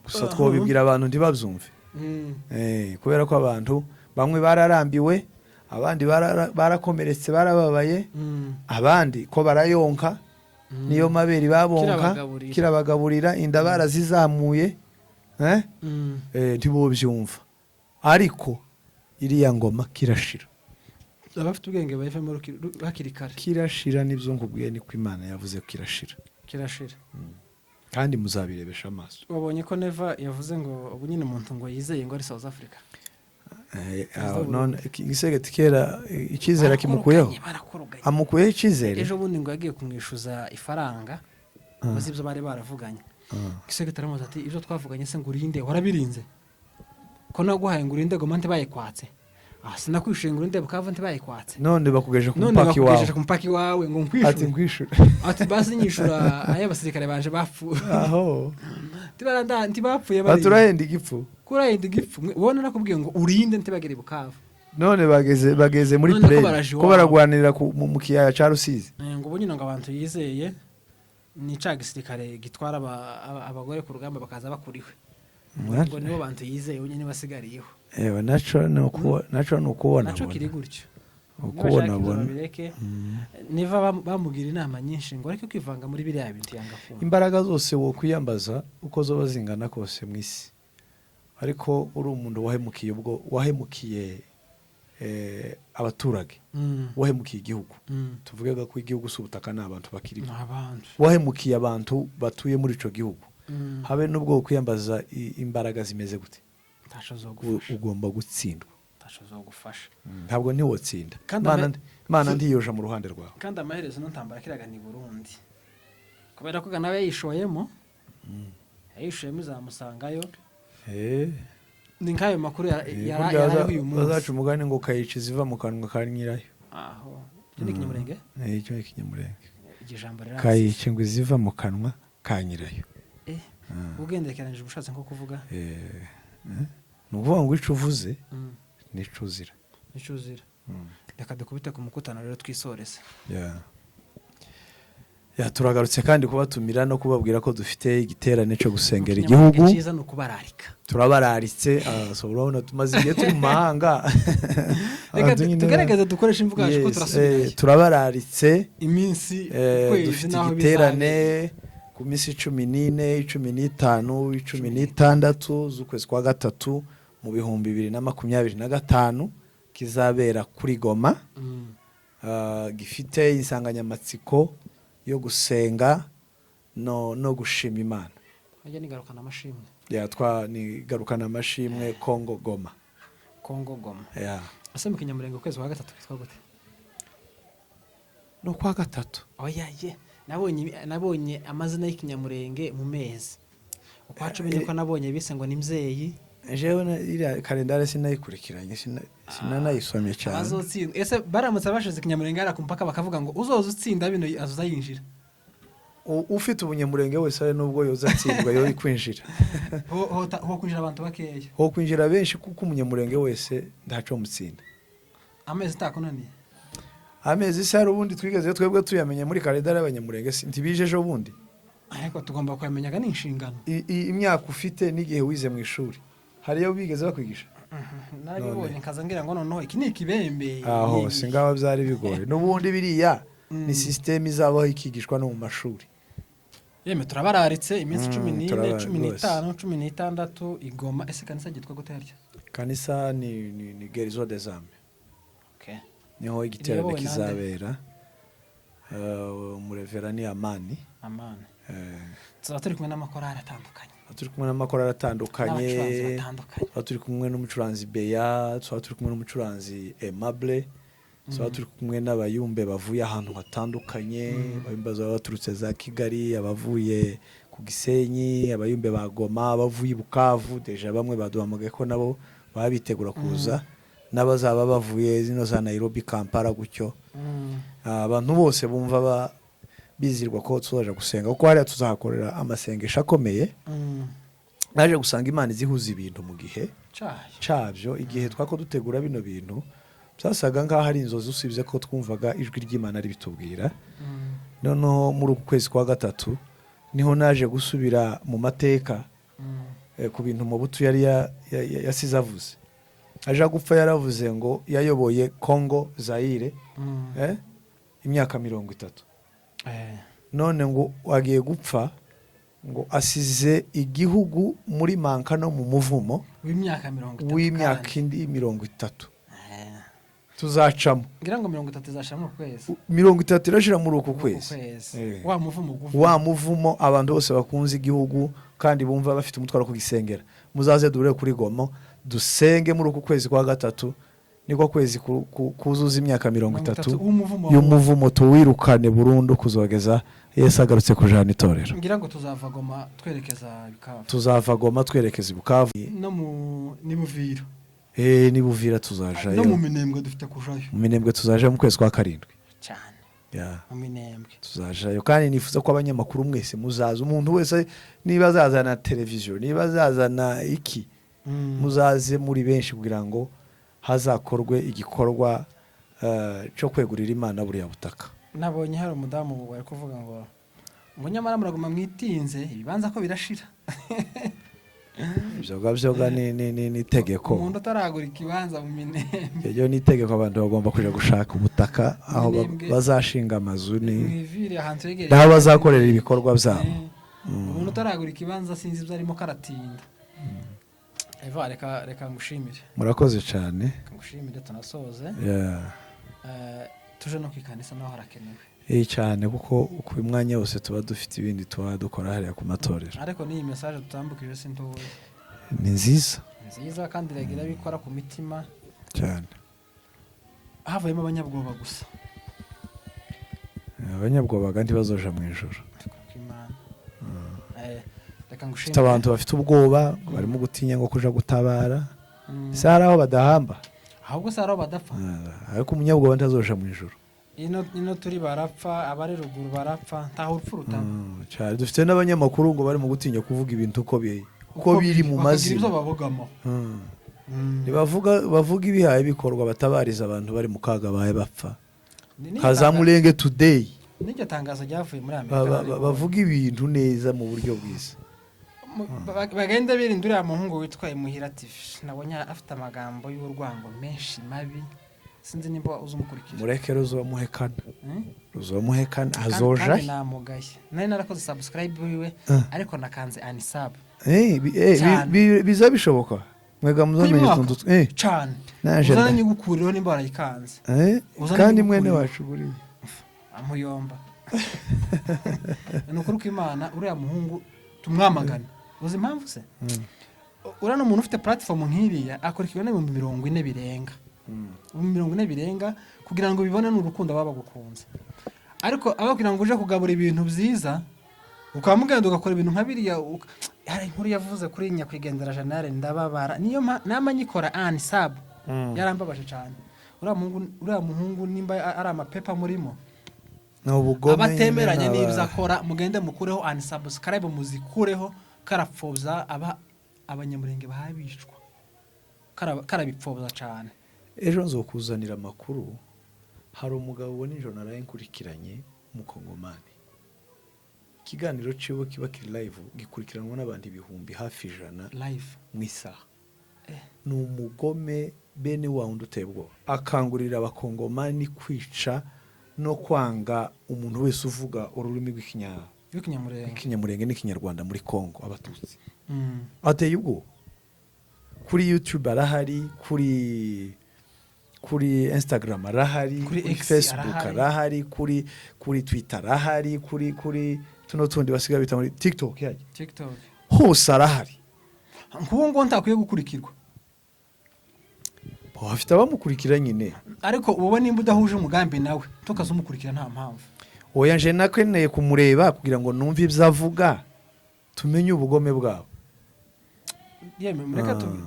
Speaker 1: gusa. Twobibwira abantu ntibabyumve. Kubera ko abantu bamwe bararambiwe, abandi barakomeretse, barababaye, abandi ko barayonka, niyo mabere babonka.
Speaker 2: Kirabagaburira.
Speaker 1: Kirabagaburira, inda barazizamuye, eh? Ntibobyumva, ariko iriya ngoma kirashira.
Speaker 2: Abafite ubwenge bayivemo hakiri kare.
Speaker 1: Kirashira, nibyo nkubwiye, niko Imana yavuze ko kirashira.
Speaker 2: Kirashira.
Speaker 1: Kandi muzabirebesha amaso.
Speaker 2: Wabonye ko Neva yavuze ngo ubu nyine umuntu ngo yizeye ngo ari South Africa?
Speaker 1: Aho, none Igisegeti kera icyizere kimukuyeho.
Speaker 2: Barakoroganye.
Speaker 1: Amukuyeho icyizere.
Speaker 2: Ejo bundi ngo yagiye kumwishyuza ifaranga, bazi ibyo bari baravuganye. Gisegeti aramubaza ati: "Ibyo twavuganye se ngo urinde warabirinze? Ko naguhaye ngo urinde Goma ntibayikwatse? Ah, sinakwishyuye ngo urinde Bukavu ntibayikwatse?"
Speaker 1: None bakugejeje ku
Speaker 2: None
Speaker 1: mupaka iwawe.
Speaker 2: Bakugejeje ku mupaka iwawe ngo
Speaker 1: Ati
Speaker 2: nkwishyure.
Speaker 1: Nkwishyure.
Speaker 2: Ati: "Basi nyishura ay'abasirikare banje bapfuye."
Speaker 1: Aho.
Speaker 2: Ntibapfuye bari.
Speaker 1: Baturahenda igipfu.
Speaker 2: Kurahenda igipfu wowe narakubwiye ngo urinde ntibagere i Bukavu.
Speaker 1: None bageze muri
Speaker 2: None ko
Speaker 1: plaine
Speaker 2: baraje
Speaker 1: ko
Speaker 2: iwabo.
Speaker 1: baragwanirira mu kiyaya ca Rusizi.
Speaker 2: Ngo ubu nyine ngo abantu yizeye ni ca gisirikare gitwara abagore ku rugamba bakaza bakuriwe, ngo nibo bantu yizeye nyine basigariyeho.
Speaker 1: Ewe, naco ni ukubona.
Speaker 2: Naco kiri gutyo.
Speaker 1: Ukubona
Speaker 2: Nibashaka ibyo
Speaker 1: bona.
Speaker 2: babireke. Niva bamugira inama nyinshi ngo areke kwivanga muri biriya bintu, yanga kumva.
Speaker 1: Imbaraga zose wo kwiyambaza uko zoba zingana kose mu isi, ariko uri umuntu wahemukiye, ubwo wahemukiye abaturage, wahemukiye igihugu. Tuvuge ko igihugu si ubutaka, ni abantu bakirimo.
Speaker 2: Ni abantu.
Speaker 1: Wahemukiye abantu batuye muri ico gihugu, habe n'ubwo kwiyambaza imbaraga zimeze gute,
Speaker 2: Ntaco zogufasha.
Speaker 1: ugomba gutsindwa.
Speaker 2: Ntaco zogufasha.
Speaker 1: Ntabwo ntiwotsinda.
Speaker 2: Kandi
Speaker 1: Imana ntiyoja mu ruhande rwawe.
Speaker 2: Kandi amaherezo ino ntambara kiraga ni Burundi, kubera ko nawe yayishoyemo izamusangayo. Ni nk'ayo makuru
Speaker 1: Burya
Speaker 2: yarariho uyu munsi.
Speaker 1: Bazaca umugani ngo kayica iziva mu kanwa ka nyirayo.
Speaker 2: Aho icyo ni Ikinyamurenge.
Speaker 1: Icyo ni Ikinyamurenge.
Speaker 2: Iryo jambo riranze.
Speaker 1: Kayica ngo iziva mu kanwa ka nyirayo.
Speaker 2: Ugendekeranyije ubushatse nko kuvuga?
Speaker 1: Ni ukuvuga ngo ico uvuze nico uzira.
Speaker 2: Nico uzira. Reka dukubite ku mukutano rero twisoreze.
Speaker 1: Yeah. Ya, turagarutse kandi kubatumira no kubabwira ko dufite igiterane cyo gusengera
Speaker 2: Ikinyamurenge
Speaker 1: igihugu.
Speaker 2: cyiza ni ukubararika.
Speaker 1: Turabararitse. So urabona tumaze igihe turi mu mahanga.
Speaker 2: Reka
Speaker 1: Abantu nyine
Speaker 2: tugerageze dukoreshe imvugo yacu ko
Speaker 1: Yes,
Speaker 2: turasubirayo.
Speaker 1: Turabararitse.
Speaker 2: Iminsi, ukwezi
Speaker 1: Dufite
Speaker 2: n'aho
Speaker 1: igiterane
Speaker 2: bizabera.
Speaker 1: ku minsi 14, 15, 16 z'ukwezi kwa gatatu mu 2025, kizabera kuri Goma. Gifite insanganyamatsiko yo gusenga no gushima Imana.
Speaker 2: Hajya nigarukana amashimwe.
Speaker 1: Ya, twa ni garukana amashimwe Kongo Goma.
Speaker 2: Kongo Goma.
Speaker 1: Ya.
Speaker 2: Ese mu Kinyamurenge ukwezi kwa gatatu kwitwa gute?
Speaker 1: No kwa gatatu.
Speaker 2: Oya ye, nabonye amazina y'Ikinyamurenge mu mezi ukwa 10, niko nabonye bise ngo ni mzeyi.
Speaker 1: Jewe iriya kalendari sinayikurikiranye, sinanayisomye cyane.
Speaker 2: Abazotsinda ese baramutse bashize Ikinyamurenge hariya ku mupaka bakavuga ngo uzoza utsinda bino azoza yinjira?
Speaker 1: Ufite ubunyamurenge wese, ari nubwo yoza atsindwa yo kwinjira.
Speaker 2: Ho kwinjira abantu bakeya.
Speaker 1: Ho kwinjira benshi, kuko umunyamurenge wese ntaco mutsinda.
Speaker 2: Amezi takunaniye.
Speaker 1: Amezi se hari ubundi twigeze twebwe tuyamenye muri kalendari y'abanyamurenge? Si ntibije ejo bundi?
Speaker 2: Ariko tugomba kuyamenyaga, ni inshingano.
Speaker 1: Imyaka ufite n'igihe wize mu ishuri, hariyo bigeze bakwigisha?
Speaker 2: Narabibonye nkaza ngira ngo noneho iki ni ikibembe.
Speaker 1: Aho singaba byari bigoye n'ubundi, biriya ni sisiteme izabaho ikigishwa no mu mashuri.
Speaker 2: Yemwe, turabararitse iminsi 14, 15, 16 igoma. Ese kanisa ryitwa gute harya?
Speaker 1: Kanisa ni Guérison des âmes.
Speaker 2: Okay.
Speaker 1: Niho igiterane
Speaker 2: Riyobowe nande?
Speaker 1: kizabera. Umurevera ni Amani.
Speaker 2: Amani. Tuzaba turi kumwe n'amakorali atandukanye.
Speaker 1: Turi kumwe n'amakorali atandukanye.
Speaker 2: N'abacuranzi batandukanye.
Speaker 1: Tuba turi kumwe n'umucuranzi Beya, tuba turi kumwe n'umucuranzi Aimable, tuba turi kumwe n'abayumbe bavuye ahantu hatandukanye. Abayumbe bazaba baturutse za Kigali, abavuye ku Gisenyi, abayumbe ba Goma, abavuye i Bukavu. Déjà bamwe baduhamagaye ko nabo baba bitegura kuza, n'abazaba bavuye zino za Nairobi, Kampala gutyo. Abantu bose bumva bizirwa ko tuzaja gusenga, kuko hariya tuzahakorera amasengesho akomeye. Naje gusanga Imana izihuza ibintu mu gihe
Speaker 2: Cayo.
Speaker 1: cabyo. Igihe twako dutegura bino bintu, byasaga nk'aho ari inzozi, usibye ko twumvaga ijwi ry'Imana ribitubwira. Noneho muri uku kwezi kwa gatatu niho naje gusubira mu mateka ku bintu Mobutu yari yasize avuze aje gupfa. Yaravuze ngo yayoboye Congo Zaire imyaka 30. None ngo agiye gupfa, ngo asize igihugu muri manka no mu muvumo
Speaker 2: w'imyaka 30.
Speaker 1: W'imyaka
Speaker 2: Kandi.
Speaker 1: indi 30 tuzacamo.
Speaker 2: Ngira ngo 30 izashira muri uku kwezi.
Speaker 1: 30 irashira muri uku
Speaker 2: Muri uku
Speaker 1: kwezi.
Speaker 2: kwezi.
Speaker 1: Eh.
Speaker 2: Wa muvumo ugufi.
Speaker 1: Wa muvumo, abantu bose bakunze igihugu kandi bumva bafite umutwaro wo kugisengera, muzaze duhure kuri Gomo dusenge muri uku kwezi kwa gatatu. Niko kwezi kuzuza imyaka 30
Speaker 2: w'umuvumo.
Speaker 1: y'umuvumo, tuwirukane burundu kuzogeza Yesu agarutse kujana itorero.
Speaker 2: Ngira ngo tuzava Goma twerekeza Bukavu.
Speaker 1: Tuzava Goma twerekeza i Bukavu.
Speaker 2: No mu ni Buvira.
Speaker 1: Ni Buvira tuzajayo.
Speaker 2: No mu Minembwe dufite kujayo.
Speaker 1: Mu Minembwe tuzaja mu kwezi kwa karindwi.
Speaker 2: Cyane.
Speaker 1: Yeah.
Speaker 2: Mu Minembwe.
Speaker 1: Tuzajayo kandi nifuza ko abanyamakuru mwese muzaza, umuntu wese niba azazana televiziyo, niba azazana iki, muzaze muri benshi kugira ngo hazakorwe igikorwa cyo kwegurira Imana buriya butaka.
Speaker 2: Nabonye hari umudamu bari kuvuga ngo nyamara muraguma mwitinze, ibibanza ko birashira.
Speaker 1: Ibyo ngabyo ni itegeko.
Speaker 2: Umuntu utaragura ikibanza mu Minembwe.
Speaker 1: Iryo ni itegeko, abantu bagomba kuja gushaka ubutaka aho
Speaker 2: Minembwe.
Speaker 1: bazashinga amazu ni
Speaker 2: Mu ivire ahantu hegereye
Speaker 1: n'aho bazakorera ibikorwa byabo.
Speaker 2: Umuntu utaragura ikibanza sinzi ibyo arimo, karatinda. Eva, reka ngushimire.
Speaker 1: Murakoze cyane.
Speaker 2: Reka ngushimire, tunasoze. Tuje no kwikanisa, naho harakenewe.
Speaker 1: Eh, cyane, kuko uku uyu mwanya wose tuba dufite ibindi tuba dukora hariya ku matorero.
Speaker 2: Ariko n'iyi message tutambukije sintuye.
Speaker 1: Ni nziza.
Speaker 2: Nziza kandi iragira bikora ku mitima.
Speaker 1: Cyane.
Speaker 2: Havuyemo abanyabwoba gusa.
Speaker 1: Abanyabwoba ntibazoja mu ijoro.
Speaker 2: Imana. Reka
Speaker 1: Ufite
Speaker 2: ngushimire.
Speaker 1: abantu bafite ubwoba, barimo gutinya ngo kuja gutabara. Se hari aho badahamba?
Speaker 2: Ahubwo se hari aho badapfa?
Speaker 1: Ah, ariko umunyabwoba ntazoja mu ijoro.
Speaker 2: Ino turi barapfa, abari ruguru barapfa, ntaho urupfu rutaba.
Speaker 1: Cyane, dufite n'abanyamakuru ngo barimo gutinya kuvuga ibintu uko biri mu
Speaker 2: bakagira
Speaker 1: mazina.
Speaker 2: Ibyo babogamo.
Speaker 1: Ntibavuga, bavuga ibihaye bikorwa, batabariza abantu bari mu kaga bahe bapfa.
Speaker 2: Ni
Speaker 1: Kazamurenge Today.
Speaker 2: N'iryo tangazo ryavuye muri Amerika naribonye.
Speaker 1: Bavuga ibintu neza mu buryo bwiza.
Speaker 2: Bagende birinda uriya muhungu witwa Imuhira TV. Nabonye afite amagambo y'urwango menshi mabi, sinzi nimba uzi umukurikira.
Speaker 1: Mureke ruzomuhekana.
Speaker 2: Hmm?
Speaker 1: Ruzomuhekana.
Speaker 2: Kandi
Speaker 1: Azoja.
Speaker 2: kandi namugaye, nari narakoze subscribe wiwe,
Speaker 1: Ah.
Speaker 2: ariko nakanze unsub.
Speaker 1: Eh,
Speaker 2: Cyane.
Speaker 1: biza bishoboka mwega muzamenye
Speaker 2: Uyu mwaka?
Speaker 1: utuntu
Speaker 2: Cyane.
Speaker 1: Naje
Speaker 2: Uzane nyigukurireho nimba warayikanze. Uzane
Speaker 1: kandi mwene
Speaker 2: nyigukurireho.
Speaker 1: wacu buriya.
Speaker 2: Amuyomba, ni ukuri ko Imana, uriya muhungu tumwamagana. Uzi impamvu se? Uriya ni umuntu ufite platform nk'iriya, akurikiwe n'40,000 birenga, 40,000 birenga. Kugira ngo bibone ni urukundo baba bagukunze, ariko aba kugira ngo uje kugabura ibintu byiza ukaba mugenda ugakora ibintu nka biriya. Hari inkuru yavuze kuri nyakwigendera Jenerali, ndababara. Niyo nama nyikora unsub. Yarambabaje cyane uriya muhungu, nimba ari amapepa murimo.
Speaker 1: Ni ubugome.
Speaker 2: Abatemeranya
Speaker 1: nyine.
Speaker 2: n'ibyo akora, mugende mukureho unsubscribe, muzikureho. Karapfobya aba Abanyamurenge bahabicwa. Karabipfobya cyane.
Speaker 1: Ejo nzokuzanira amakuru. Hari umugabo nijoro naraye nkurikiranye, umukongomani. Ikiganiro ciwe kiba kiri live, gikurikiranwa n'abantu ibihumbi hafi 100
Speaker 2: live
Speaker 1: mu isaha. Ni umugome bene wa wundi uteye ubwoba, akangurira Abakongomani kwica no kwanga umuntu wese uvuga ururimi
Speaker 2: rw'Ikinyamurenge.
Speaker 1: rw'Ikinyamurenge n'Ikinyarwanda muri Kongo, Abatutsi. Ateye ubwoba. Kuri YouTube arahari, kuri Instagram arahari,
Speaker 2: Kuri
Speaker 1: kuri
Speaker 2: X
Speaker 1: Facebook
Speaker 2: arahari.
Speaker 1: arahari, kuri Twitter arahari, kuri Tuno tundi basigaye bita muri TikTok yajya.
Speaker 2: TikTok.
Speaker 1: Hose arahari.
Speaker 2: Nk'uwo ngo ntakwiye gukurikirwa.
Speaker 1: Bo, afite abamukurikira nyine.
Speaker 2: Ariko wowe nimba udahuje umugambi nawe, tukaza umukurikira nta mpamvu.
Speaker 1: Oya, nje nakeneye kumureba kugira ngo numve ibyo avuga, tumenye ubugome bwabo.
Speaker 2: Yemwe,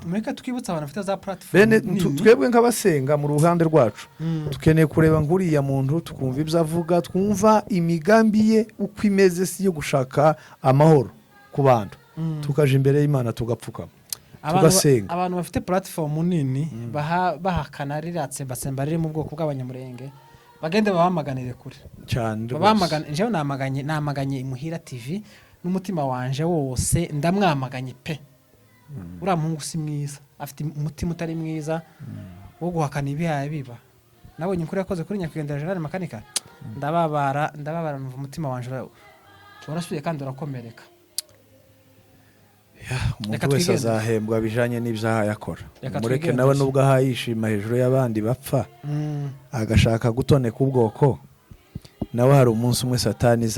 Speaker 2: mureke twibutse abantu bafite za platform
Speaker 1: Bene
Speaker 2: nini.
Speaker 1: twebwe nk'abasenga mu ruhande rwacu, tukeneye kureba nk'uriya muntu, tukumva ibyo avuga, twumva imigambi ye uko imeze, si iyo gushaka amahoro ku bantu. Tukaja imbere y'Imana, tugapfukama, tugasenga.
Speaker 2: Abantu bafite platform nini bahakana ririya tsembatsemba riri mu bwoko bw'Abanyamurenge, bagende babamaganire kure.
Speaker 1: Cyane rwose.
Speaker 2: Babamagane. Njyewe namaganye Imuhira TV n'umutima wanje wose, ndamwamaganye pe. Uriya muhungu si mwiza, afite umutima utari mwiza wo guhakana ibihaye biba. Nabonye inkuru yakoze kuri nyakwigendera General Makanika, ndababara, ndababara, numva umutima wanje warasuye kandi urakomereka.
Speaker 1: Ya, umuntu
Speaker 2: Reka
Speaker 1: wese
Speaker 2: twigendere.
Speaker 1: azahembwa bijanye n'ibyaha yakora.
Speaker 2: Reka
Speaker 1: Mureke
Speaker 2: twigendere.
Speaker 1: nawe, nubwo aha yishima hejuru y'abandi bapfa, agashaka gutoneka ubwoko, nawe hari umunsi umwe Satani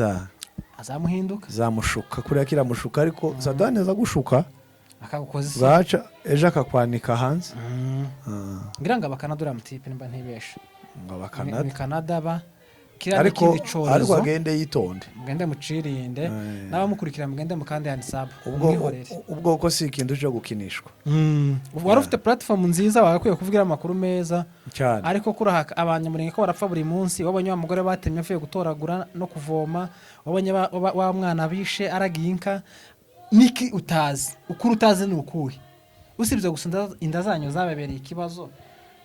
Speaker 2: Azamuhinduka.
Speaker 1: zamushuka kuriya kiramushuka, ariko Satani aza gushuka
Speaker 2: akagukoza isoni.
Speaker 1: Bwaca ejo akakwanika hanze. Ah,
Speaker 2: Ngira ngo abakanada, uriya mutipe, nimba ntibeshe.
Speaker 1: Ngo
Speaker 2: Ni
Speaker 1: abakanada.
Speaker 2: ni Kanada ba kiriya ni
Speaker 1: Ariko
Speaker 2: ikindi
Speaker 1: ariko
Speaker 2: cyorezo.
Speaker 1: agende yitonde.
Speaker 2: Mugende mucirinde. N'abamukurikira mugende mukande unsub.
Speaker 1: Ubwo
Speaker 2: Mwihorere.
Speaker 1: ubwoko si ikintu cyo gukinishwa.
Speaker 2: Wari ufite platform nziza, wagakwiye kuvugira amakuru meza.
Speaker 1: Cyane.
Speaker 2: Ariko kurahaka Abanyamurenge ko barapfa buri munsi, wabonye wa mugore batemye avuye gutoragura no kuvoma, wabonye wa mwana bishe aragiye inka, niki utazi? Ukuri utazi ni ukuhe, usibye gusa inda zanyu zababereye ikibazo,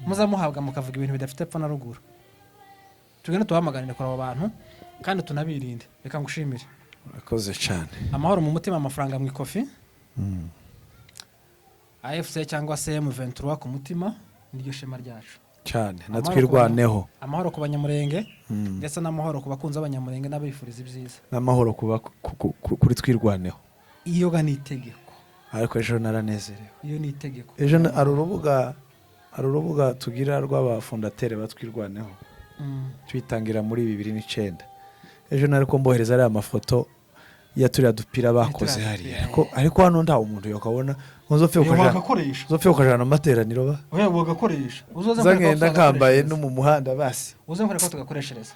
Speaker 2: muza muhabwa mukavuga ibintu bidafite epfo na ruguru? Tugende tubamaganire kuri abo bantu kandi tunabirinde. Reka ngushimire.
Speaker 1: Urakoze cyane.
Speaker 2: Amahoro mu mutima, amafaranga mu ikofi. AFC cyangwa se M23 ku mutima, niryo shema ryacu.
Speaker 1: Cyane.
Speaker 2: Amahoro
Speaker 1: Natwirwaneho.
Speaker 2: Amahoro ku Banyamurenge ndetse n'amahoro ku bakunzi b'Abanyamurenge n'abifuriza ibyiza.
Speaker 1: N'amahoro kuba kuri Twirwaneho.
Speaker 2: Iyo ga ni itegeko.
Speaker 1: Ariko ejo naranezerewe.
Speaker 2: Iyo ni itegeko.
Speaker 1: Ejo hari urubuga tugira rw'abafondateri batwirwaneho, twitangira muri 2009. Ejo nari ko mbohereza ariya mafoto ya turiya dupira bakoze
Speaker 2: Turiya
Speaker 1: hariya.
Speaker 2: dupira.
Speaker 1: Ariko hano nta umuntu yakabona ngo nzopfe
Speaker 2: Wagakoresha.
Speaker 1: nzopfe ukajana amateraniro ba.
Speaker 2: Oya, wagakoresha, uzoze
Speaker 1: Nza
Speaker 2: nkwereka aho
Speaker 1: ngenda kambaye
Speaker 2: tuzagakoreshereza.
Speaker 1: no mu muhanda basi.
Speaker 2: Uze nkwereka aho tugakoreshereza.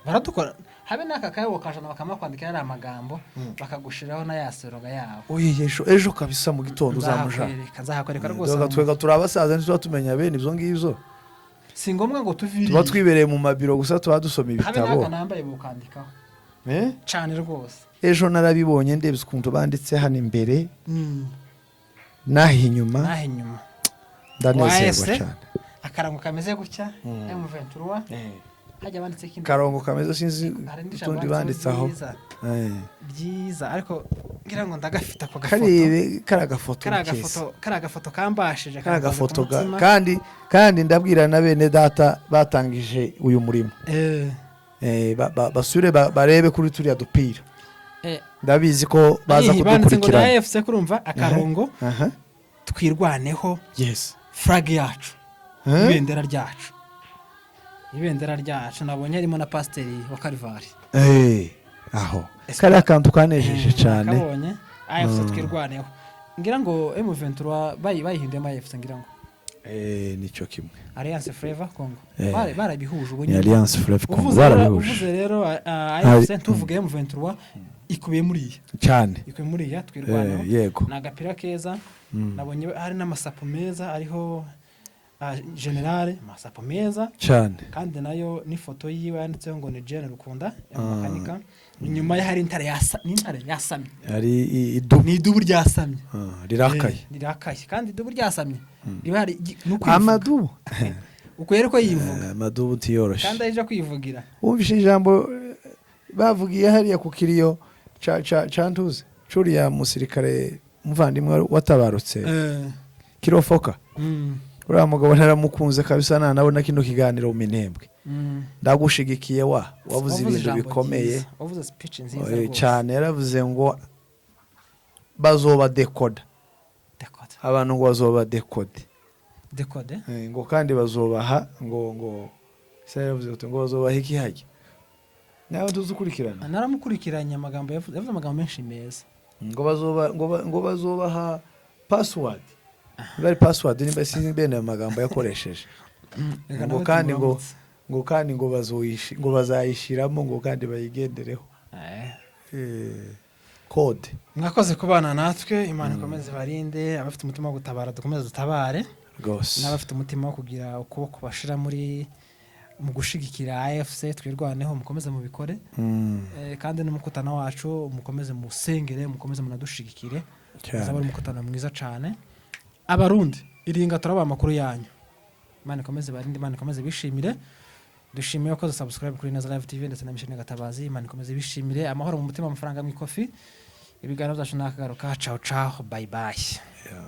Speaker 2: Baradukora habe n'aka kayabo kajana, bakamakwandika yari amagambo, bakagushiraho na ya slogan yabo.
Speaker 1: Oye, ejo ejo kabisa mu gitondo uzamuja.
Speaker 2: Nzahakwereka rwose.
Speaker 1: Twega turi abasaza, ntituba tumenya bene ibyo ngibyo.
Speaker 2: Si ngombwa ngo tuviriye.
Speaker 1: Tuba twibereye mu mabiro gusa, tuba dusoma
Speaker 2: Habe
Speaker 1: ibitabo.
Speaker 2: n'aka nambaye bukandikaho.
Speaker 1: Eh?
Speaker 2: Cyane rwose.
Speaker 1: Ejo narabibonye, ndebye ukuntu banditse hano imbere n'aho inyuma.
Speaker 2: Naho inyuma.
Speaker 1: Ndanezerwa
Speaker 2: Wahese?
Speaker 1: cyane.
Speaker 2: Akarango kameze gutya, M23, hajya banditse ikindi.
Speaker 1: Karongo kameze, sinzi
Speaker 2: Hari indi jambo
Speaker 1: utundi banditse aho.
Speaker 2: byiza. Byiza, ariko ngira ngo ndagafite ako gafoto.
Speaker 1: Karebe kari agafoto
Speaker 2: Kari
Speaker 1: keza.
Speaker 2: agafoto, kari agafoto kambashije.
Speaker 1: Kari agafoto
Speaker 2: Kankoze ku mutima.
Speaker 1: kandi ndabwira na bene data batangije uyu murimo, basubire barebe kuri turiya dupira. Ndabizi ko baza
Speaker 2: Ihi, banditse ngo ni
Speaker 1: kudukurikirana.
Speaker 2: AFC, kurumva akarongo,
Speaker 1: Aha.
Speaker 2: Twirwaneho, flag yacu,
Speaker 1: Eh?
Speaker 2: ibendera ryacu, ibendera ryacu. Nabonye harimo na pasiteri wa Karivari.
Speaker 1: Aho kariya kantu kanejeje cyane.
Speaker 2: Kabonye AFC Twirwaneho, ngira ngo M23 bayihinduyemo AFC, ngira ngo.
Speaker 1: Nicyo kimwe.
Speaker 2: Alliance Fleuve Congo. Barabihuje ubu
Speaker 1: Ni
Speaker 2: nyine.
Speaker 1: Alliance Fleuve Congo.
Speaker 2: Uvuze
Speaker 1: Barabihuje.
Speaker 2: rero AFC, ntuvuge M23, ikubiye muri iyi.
Speaker 1: Cyane.
Speaker 2: Ikubiye muri iya Twirwaneho.
Speaker 1: Yego.
Speaker 2: Ni agapira keza. Nabonye hari n'amasapo meza ariho generale, amasapo meza.
Speaker 1: Cyane.
Speaker 2: Kandi nayo n'ifoto yiwe yanditseho ngo ni Gen Rukunda ya Makanika. Inyuma ye hari intare yasa, n'intare yasamye.
Speaker 1: Hari idubu.
Speaker 2: Ni idubu ryasamye.
Speaker 1: Ah, rirakaye.
Speaker 2: Rirakaye, kandi idubu ryasamye riba hari ni ukwivuga.
Speaker 1: Amadubu.
Speaker 2: Uko rero ko yivuga.
Speaker 1: Amadubu tiyoroshe.
Speaker 2: Kandi aje kwivugira.
Speaker 1: Wumvise ijambo bavugiye hariya ku kiriyo ca ntuze curiya musirikare muvandimwe watabarutse, Kirofoka? Uriya mugabo naramukunze kabisa, nanabona kino kiganiro mu Minembwe, ndagushigikiye wa wavuze ibintu
Speaker 2: Ijambo
Speaker 1: bikomeye.
Speaker 2: ryiza. Wavuze speech nziza rwose.
Speaker 1: Cyane, yaravuze ngo bazoba dekoda.
Speaker 2: Decode.
Speaker 1: Abantu ngo bazoba dekode.
Speaker 2: Decode.
Speaker 1: Ngo kandi bazobaha ngo se yaravuze ngo bazobaha iki hajya. Nawe ntuzi ukurikirana?
Speaker 2: Naramukurikiranye, amagambo yavuze, yavuze amagambo menshi meza.
Speaker 1: Ngo bazobaha password, niba ari password, niba sinzi bene ayo magambo yakoresheje.
Speaker 2: Reka
Speaker 1: Ngo
Speaker 2: nawe
Speaker 1: kandi ngo
Speaker 2: tumuramutse.
Speaker 1: Ngo kandi ngo bazayishiramo, ngo kandi bayigendereho. Code.
Speaker 2: Mwakoze kubana natwe, Imana ikomeze barinde. Abafite umutima wo gutabara, dukomeze dutabare.
Speaker 1: Rwose.
Speaker 2: N'abafite umutima wo kugira ukuboko bashira muri mu gushigikira AFC Twirwaneho, mukomeze mubikore. Kandi n'umukutano wacu mukomeze musengere, mukomeze munadushigikire.
Speaker 1: Cyane.
Speaker 2: Uzaba ari umukutano mwiza cyane. Abarundi iringa, turabaha amakuru yanyu. Imana ikomeze barinde, Imana ikomeze bishimire. Dushimiye wakoze subscribe kuri Neza Live TV ndetse na Mission Gatabazi. Imana ikomeze bishimire, amahoro mu mutima, amafaranga mu ikofi. Ibiganiro byacu nakagaruka. Ciao ciao, bye bye.
Speaker 1: Yeah.